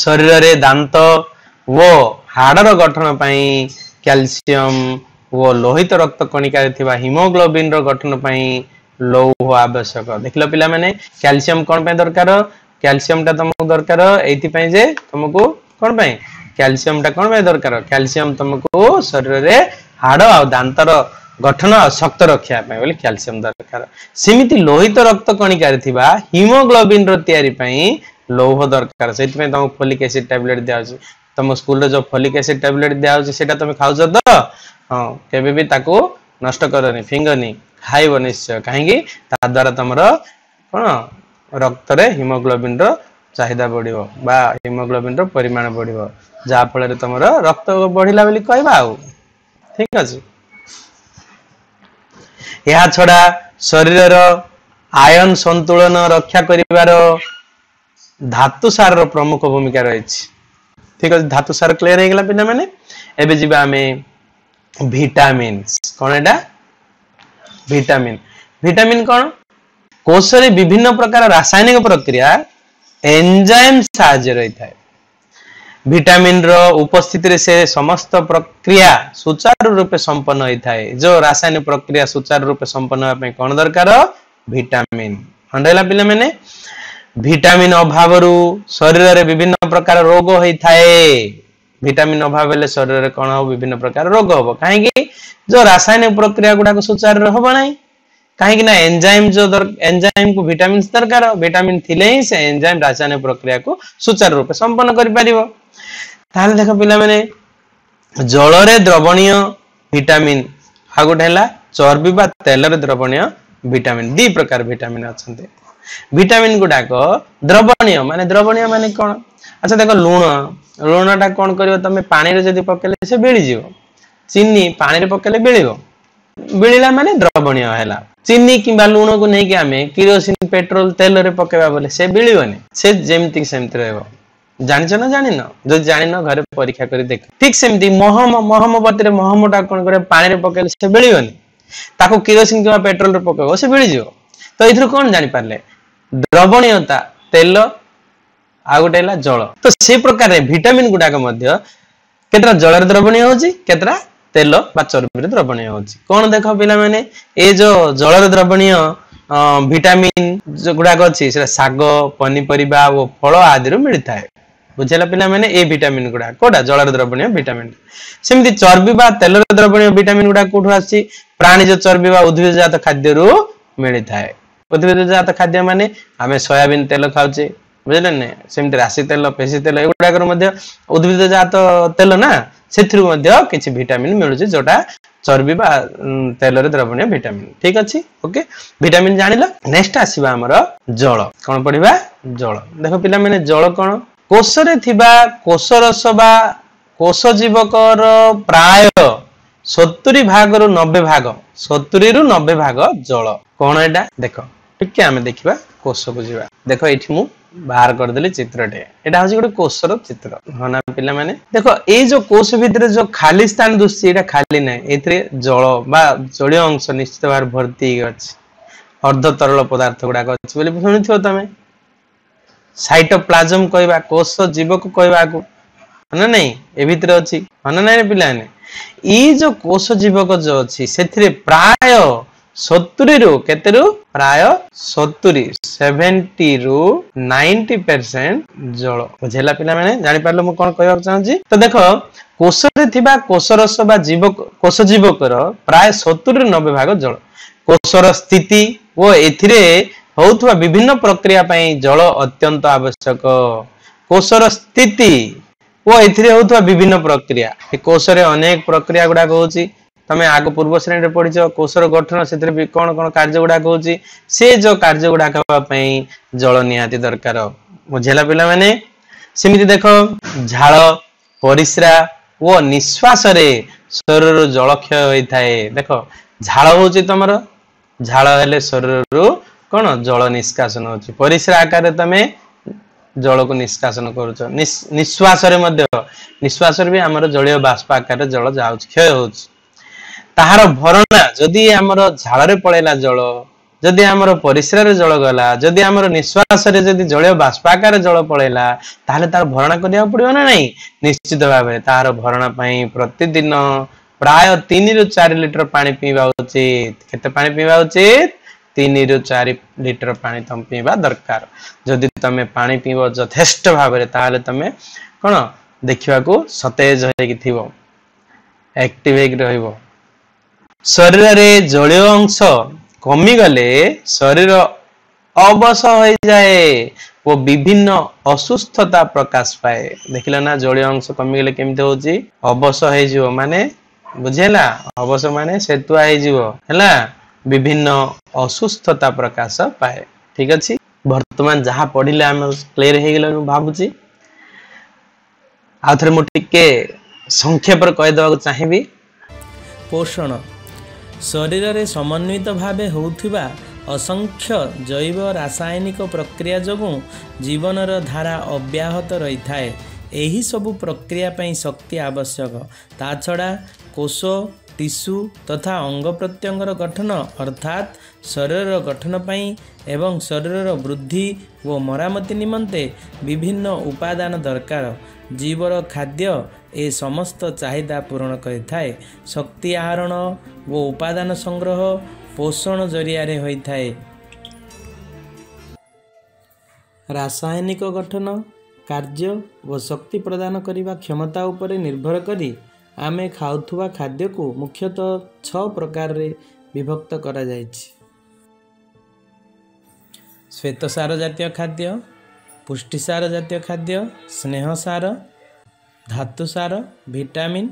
ଶରୀରରେ ଦାନ୍ତ ଓ ହାଡର ଗଠନ ପାଇଁ କ୍ୟାଲସିୟମ ଓ ଲୋହିତ ରକ୍ତ କଣିକାରେ ଥିବା ହିମୋଗ୍ଲୋବିନ ର ଗଠନ ପାଇଁ ଲୌହ ଆବଶ୍ୟକ। ଦେଖିଲ ପିଲାମାନେ, କ୍ୟାଲସିୟମ କଣ ପାଇଁ ଦରକାର? କ୍ୟାଲସିୟମ ଟା ତମକୁ ଦରକାର ଏଇଥିପାଇଁ ଯେ ତମକୁ କଣ ପାଇଁ କ୍ୟାଲସିୟମ ଟା କଣ ପାଇଁ ଦରକାର? କ୍ୟାଲସିୟମ ତମକୁ ଶରୀରରେ ହାଡ ଆଉ ଦାନ୍ତର ଗଠନ ଆଉ ଶକ୍ତ ରଖିବା ପାଇଁ ବୋଲି କ୍ୟାଲସିୟମ ଦରକାର। ସେମିତି ଲୋହିତ ରକ୍ତ କଣିକାରେ ଥିବା ହିମୋଗ୍ଲୋବିନ ର ତିଆରି ପାଇଁ ଲୌହ ଦରକାର। ସେଇଥିପାଇଁ ତମକୁ ଫୋଲିକ ଏସିଡ ଟ୍ୟାବଲେଟ ଦିଆହଉଛି। ତମ ସ୍କୁଲରେ ଯୋଉ ଫୋଲିକ ଏସିଡ ଟ୍ୟାବଲେଟ ଦିଆହଉଛି ସେଇଟା ତମେ ଖାଉଛ ତ? ହଁ, କେବେ ବି ତାକୁ ନଷ୍ଟ କରନି, ଫିଙ୍ଗନି, ଖାଇବ ନିଶ୍ଚୟ। କାହିଁକି? ତା ଦ୍ୱାରା ତମର କଣ ରକ୍ତରେ ହିମୋଗ୍ଲୋବିନ ର ଚାହିଦା ବଢିବ ବା ହିମୋଗ୍ଲୋବିନ ର ପରିମାଣ ବଢିବ, ଯାହା ଫଳରେ ତମର ରକ୍ତ ବଢିଲା ବୋଲି କହିବା ଆଉ। ଠିକ ଅଛି। ଏହା ଛଡା ଶରୀରର ଆୟନ ସନ୍ତୁଳନ ରକ୍ଷା କରିବାର ଧାତୁ ସାରର ପ୍ରମୁଖ ଭୂମିକା ରହିଛି। ଠିକ ଅଛି, ଧାତୁ ସାର କ୍ଲିୟର ହେଇଗଲା ପିଲାମାନେ। ଏବେ ଯିବା ଆମେ ଭିଟାମିନ୍ସ। କଣ ଏଟା? ଭିଟାମିନ। ଭିଟାମିନ କଣ? କୋଷରେ ବିଭିନ୍ନ ପ୍ରକାର ରାସାୟନିକ ପ୍ରକ୍ରିୟା ଏନଜାଇମ ସାହାଯ୍ୟରେ ରହିଥାଏ। ଭିଟାମିନ ର ଉପସ୍ଥିତିରେ ସେ ସମସ୍ତ ପ୍ରକ୍ରିୟା ସୁଚାରୁ ରୂପେ ସମ୍ପନ୍ନ ହୋଇଥାଏ। ଯୋଉ ରାସାୟନିକ ପ୍ରକ୍ରିୟା ସୁଚାରୁ ରୂପେ ସମ୍ପନ୍ନ ହେବା ପାଇଁ କଣ ଦରକାର? ଭିଟାମିନ। ମନେ ରହିଲା ପିଲାମାନେ? ଭିଟାମିନ ଅଭାବରୁ ଶରୀରରେ ବିଭିନ୍ନ ପ୍ରକାର ରୋଗ ହୋଇଥାଏ। ଭିଟାମିନ ଅଭାବ ହେଲେ ଶରୀରରେ କଣ ହବ? ବିଭିନ୍ନ ପ୍ରକାର ରୋଗ ହବ। କାହିଁକି? ଯୋଉ ରାସାୟନିକ ପ୍ରକ୍ରିୟା ଗୁଡାକ ସୁଚାରୁରେ ହବ ନାହିଁ। କାହିଁକି ନା ଏନଜାଇମ ଯୋଉ ଏନଜାଇମ କୁ ଭିଟାମିନ ଦରକାର, ଭିଟାମିନ ଥିଲେ ହିଁ ସେ ଏନଜାଇମ ରାସାୟନିକ ପ୍ରକ୍ରିୟାକୁ ସୁଚାରୁ ରୂପେ ସମ୍ପନ୍ନ କରିପାରିବ। ତାହେଲେ ଦେଖ ପିଲାମାନେ, ଜଳରେ ଦ୍ରବଣୀୟ ଭିଟାମିନ, ଆଉ ଗୋଟେ ହେଲା ଚର୍ବି ବା ତେଲରେ ଦ୍ରବଣୀୟ ଭିଟାମିନ। ଦି ପ୍ରକାର ଭିଟାମିନ ଅଛନ୍ତି। ଭିଟାମିନ ଗୁଡାକ ଦ୍ରବଣୀୟ ମାନେ, ଦ୍ରବଣୀୟ ମାନେ କଣ? ଆଚ୍ଛା ଦେଖ, ଲୁଣ, ଲୁଣଟା କଣ କରିବ? ତମେ ପାଣିରେ ଯଦି ପକେଇଲେ ସେ ମିଳିଯିବ। ଚିନି ପାଣିରେ ପକେଇଲେ ମିଳିବ, ମିଳିଲା ମାନେ ଦ୍ରବଣୀୟ ହେଲା। ଚିନି କିମ୍ବା ଲୁଣକୁ ନେଇକି ଆମେ କିରୋସିନ, ପେଟ୍ରୋଲ, ତେଲରେ ପକେଇବା ବୋଲେ ସେ ମିଳିବନି, ସେ ଯେମିତି ସେମିତି ରହିବ। ଜାଣିଛ ନା ଜାଣିନ? ଯଦି ଜାଣିନ ଘରେ ପରୀକ୍ଷା କରି ଦେଖ। ଠିକ ସେମିତି ମହମ, ମହମବତୀରେ ମହମଟା କଣ କରିବ? ପାଣିରେ ପକେଇଲେ ସେ ମିଳିବନି, ତାକୁ କିରୋସିନ କିମ୍ବା ପେଟ୍ରୋଲରେ ପକେଇବ ସେ ମିଳିଯିବ। ତ ଏଥିରୁ କଣ ଜାଣିପାରିଲେ? ଦ୍ରବଣୀୟତା ତେଲ, ଆଉ ଗୋଟେ ହେଲା ଜଳ। ତ ସେଇ ପ୍ରକାରରେ ଭିଟାମିନ ଗୁଡାକ ମଧ୍ୟ କେତେଟା ଜଳରେ ଦ୍ରବଣୀୟ ହଉଛି, କେତେଟା ତେଲ ବା ଚର୍ବିରେ ଦ୍ରବଣୀୟ ହଉଛି। କଣ ଦେଖ ପିଲାମାନେ, ଏ ଯୋଉ ଜଳରେ ଦ୍ରବଣୀୟ ଭିଟାମିନ ଯୋଉ ଗୁଡାକ ଅଛି ସେଟା ଶାଗ, ପନିପରିବା ଓ ଫଳ ଆଦିରୁ ମିଳିଥାଏ। ବୁଝିଲା ପିଲାମାନେ? ଏ ଭିଟାମିନ ଗୁଡାକ କୋଉଟା? ଜଳରେ ଦ୍ରବଣୀୟ ଭିଟାମିନ। ସେମିତି ଚର୍ବି ବା ତେଲରେ ଦ୍ରବଣୀୟ ଭିଟାମିନ ଗୁଡାକ କୋଉଠୁ ଆସୁଛି? ପ୍ରାଣୀଜ ଚର୍ବି ବା ଉଦ୍ଭିଦ ଜାତ ଖାଦ୍ୟରୁ ମିଳିଥାଏ। ଉଦ୍ଭିଦ ଜାତ ଖାଦ୍ୟ ମାନେ ଆମେ ସୋୟାବିନ ତେଲ ଖାଉଛେ, ବୁଝିଲେ ନା? ସେମିତି ରାଶି ତେଲ, ପେଶି ତେଲ, ଏଗୁଡାକର ମଧ୍ୟ ଉଦ୍ଭିଦ ଜାତ ତେଲ ନା, ସେଥିରୁ ମଧ୍ୟ କିଛି ଭିଟାମିନ ମିଳୁଛି, ଯୋଉଟା ଚର୍ବି ବା ତେଲରେ ଦ୍ରବଣୀୟ ଭିଟାମିନ। ଠିକ ଅଛି, ଓକେ, ଭିଟାମିନ ଜାଣିଲ। ନେକ୍ସଟ ଆସିବା ଆମର ଜଳ। କଣ ପଢିବା? ଜଳ। ଦେଖ ପିଲାମାନେ, ଜଳ କଣ? କୋଷରେ ଥିବା କୋଷରସ ବା କୋଷ ଜୀବକର ପ୍ରାୟ 70 ଭାଗରୁ 90 ଭାଗ, 70ରୁ 90 ଭାଗ ଜଳ। କଣ ଏଇଟା? ଦେଖ ଟିକେ ଆମେ ଦେଖିବା, କୋଷକୁ ଯିବା। ଦେଖ ଏଇଠି ମୁଁ ବାହାର କରିଦେଲି ଚିତ୍ରଟେ, ଏଇଟା ହଉଛି ଗୋଟେ କୋଷର ଚିତ୍ର, ହଁ ନା ପିଲାମାନେ? ଦେଖ ଏଇ ଯୋଉ କୋଷ ଭିତରେ ଯୋଉ ଖାଲି ସ୍ଥାନ ଦୁଶୁଛି, ଏଇଟା ଖାଲି ନାହିଁ, ଏଥିରେ ଜଳ ବା ଜଳୀୟ ଅଂଶ ନିଶ୍ଚିତ ଭାବରେ ଭର୍ତ୍ତି ହେଇକି ଅଛି। ଅର୍ଦ୍ଧ ତରଳ ପଦାର୍ଥ ଗୁଡାକ ଅଛି ବୋଲି ଶୁଣିଥିବ ତମେ। ସାଇଟୋପ୍ଲାଜମ କହିବା, କୋଷ ଜୀବକୁ କହିବା ଆକୁ, ହଁ ନା ନାଇଁ? ଏ ଭିତରେ ଅଛି, ହଁ ନା ନାଇଁ ପିଲାମାନେ? ଏଇ ଯୋଉ କୋଷ ଜୀବକ ଯୋଉ ଅଛି, ସେଥିରେ ପ୍ରାୟ 70ରୁ କେତେରୁ? ପ୍ରାୟ 70, 70ରୁ 90% ଜଳ। ବୁଝିଲା ପିଲାମାନେ? ଜାଣିପାରିଲ ମୁଁ କଣ କହିବାକୁ ଚାହୁଁଛି? ତ ଦେଖ, କୋଷରେ ଥିବା କୋଷରସ ବା ଜୀବକ, କୋଷ ଜୀବକର ପ୍ରାୟ 70ରୁ 90 ଭାଗ ଜଳ। କୋଷର ସ୍ଥିତି ଓ ଏଥିରେ ହଉଥିବା ବିଭିନ୍ନ ପ୍ରକ୍ରିୟା ପାଇଁ ଜଳ ଅତ୍ୟନ୍ତ ଆବଶ୍ୟକ। କୋଷର ସ୍ଥିତି ଓ ଏଥିରେ ହଉଥିବା ବିଭିନ୍ନ ପ୍ରକ୍ରିୟା, ଏ କୋଷରେ ଅନେକ ପ୍ରକ୍ରିୟା ଗୁଡାକ ହଉଛି। ତମେ ଆଗ ପୂର୍ବ ଶ୍ରେଣୀରେ ପଢିଛ କୋଷର ଗଠନ, ସେଥିରେ ବି କଣ କଣ କାର୍ଯ୍ୟ ଗୁଡାକ ହଉଛି। ସେ ଯୋଉ କାର୍ଯ୍ୟ ଗୁଡାକ ହେବା ପାଇଁ ଜଳ ନିହାତି ଦରକାର। ବୁଝିଲା ପିଲାମାନେ? ସେମିତି ଦେଖ, ଝାଳ, ପରିସ୍ରା ଓ ନିଶ୍ୱାସରେ ଶରୀରରୁ ଜଳକ୍ଷୟ ହୋଇଥାଏ। ଦେଖ, ଝାଳ ହଉଛି ତମର, ଝାଳ ହେଲେ ଶରୀରରୁ କଣ ଜଳ ନିଷ୍କାସନ ହଉଛି। ପରିସ୍ରା ଆକାରରେ ତମେ ଜଳକୁ ନିଷ୍କାସନ କରୁଛ। ନିଶ୍ୱାସରେ ମଧ୍ୟ, ନିଶ୍ୱାସରେ ବି ଆମର ଜଳୀୟ ବାଷ୍ପ ଆକାରରେ ଜଳ ଯାଉଛି, କ୍ଷୟ ହଉଛି। ତାହାର ଭରଣା ଯଦି ଆମର ଝାଳରେ ପଳେଇଲା ଜଳ, ଯଦି ଆମର ପରିସ୍ରାରେ ଜଳ ଗଲା, ଯଦି ଆମର ନିଶ୍ୱାସରେ ଯଦି ଜଳୀୟ ବାଷ୍ପ ଆକାରରେ ଜଳ ପଳେଇଲା, ତାହେଲେ ତାର ଭରଣା କରିବାକୁ ପଡିବ ନା ନାଇଁ? ନିଶ୍ଚିତ ଭାବରେ ତାହାର ଭରଣା ପାଇଁ ପ୍ରତିଦିନ ପ୍ରାୟ 3ରୁ 4 ଲିଟର ପାଣି ପିଇବା ଉଚିତ। କେତେ ପାଣି ପିଇବା ଉଚିତ? 3ରୁ 4 ଲିଟର ପାଣି ତମେ ପିଇବା ଦରକାର। ଯଦି ତମେ ପାଣି ପିଇବ ଯଥେଷ୍ଟ ଭାବରେ, ତାହେଲେ ତମେ କଣ ଦେଖିବାକୁ ସତେଜ ହେଇକି ଥିବ, ଆକ୍ଟିଭ ହେଇକି ରହିବ। ଶରୀରରେ ଜଳୀୟ ଅଂଶ କମିଗଲେ ଶରୀର ଅବଶ ହୋଇଯାଏ ଓ ବିଭିନ୍ନ ଅସୁସ୍ଥତା ପ୍ରକାଶ ପାଏ। ଦେଖିଲ ନା, ଜଳୀୟ ଅଂଶ କମିଗଲେ କେମିତି ହଉଛି? ଅବଶ ହେଇଯିବ, ମାନେ ବୁଝିହେଲା? ଅବଶ ମାନେ ସେତୁଆ ହେଇଯିବ, ହେଲା? ବିଭିନ୍ନ ଅସୁସ୍ଥତା ପ୍ରକାଶ ପାଏ। ଠିକ ଅଛି, ବର୍ତ୍ତମାନ ଯାହା ପଢିଲେ ଆମେ କ୍ଲିୟର ହେଇଗଲା ମୁଁ ଭାବୁଛି। ଆଉ ଥରେ ମୁଁ ଟିକେ ସଂକ୍ଷେପରେ କହିଦେବାକୁ ଚାହିଁବି। ପୋଷଣ ଶରୀରରେ ସମନ୍ୱିତ ଭାବେ ହେଉଥିବା ଅସଂଖ୍ୟ ଜୈବ ରାସାୟନିକ ପ୍ରକ୍ରିୟା ଯୋଗୁଁ ଜୀବନର ଧାରା ଅବ୍ୟାହତ ରହିଥାଏ। ଏହି ସବୁ ପ୍ରକ୍ରିୟା ପାଇଁ ଶକ୍ତି ଆବଶ୍ୟକ। ତା ଛଡ଼ା କୋଷ, ଟିସୁ ତଥା ଅଙ୍ଗ ପ୍ରତ୍ୟଙ୍ଗର ଗଠନ, ଅର୍ଥାତ୍ ଶରୀରର ଗଠନ ପାଇଁ ଏବଂ ଶରୀରର ବୃଦ୍ଧି ଓ ମରାମତି ନିମନ୍ତେ ବିଭିନ୍ନ ଉପାଦାନ ଦରକାର। ଜୀବର ଖାଦ୍ୟ ଏ ସମସ୍ତ ଚାହିଦା ପୂରଣ କରିଥାଏ। ଶକ୍ତି ଆହରଣ ଓ ଉପାଦାନ ସଂଗ୍ରହ ପୋଷଣ ଜରିଆରେ ହୋଇଥାଏ। ରାସାୟନିକ ଗଠନ, କାର୍ଯ୍ୟ ଓ ଶକ୍ତି ପ୍ରଦାନ କରିବା କ୍ଷମତା ଉପରେ ନିର୍ଭର କରି ଆମେ ଖାଉଥିବା ଖାଦ୍ୟକୁ ମୁଖ୍ୟତଃ 6 ପ୍ରକାରରେ ବିଭକ୍ତ କରାଯାଇଛି। ଶ୍ୱେତସାର ଜାତୀୟ ଖାଦ୍ୟ, ପୁଷ୍ଟିସାର ଜାତୀୟ ଖାଦ୍ୟ, ସ୍ନେହସାର, ଧାତୁସାର, ଭିଟାମିନ୍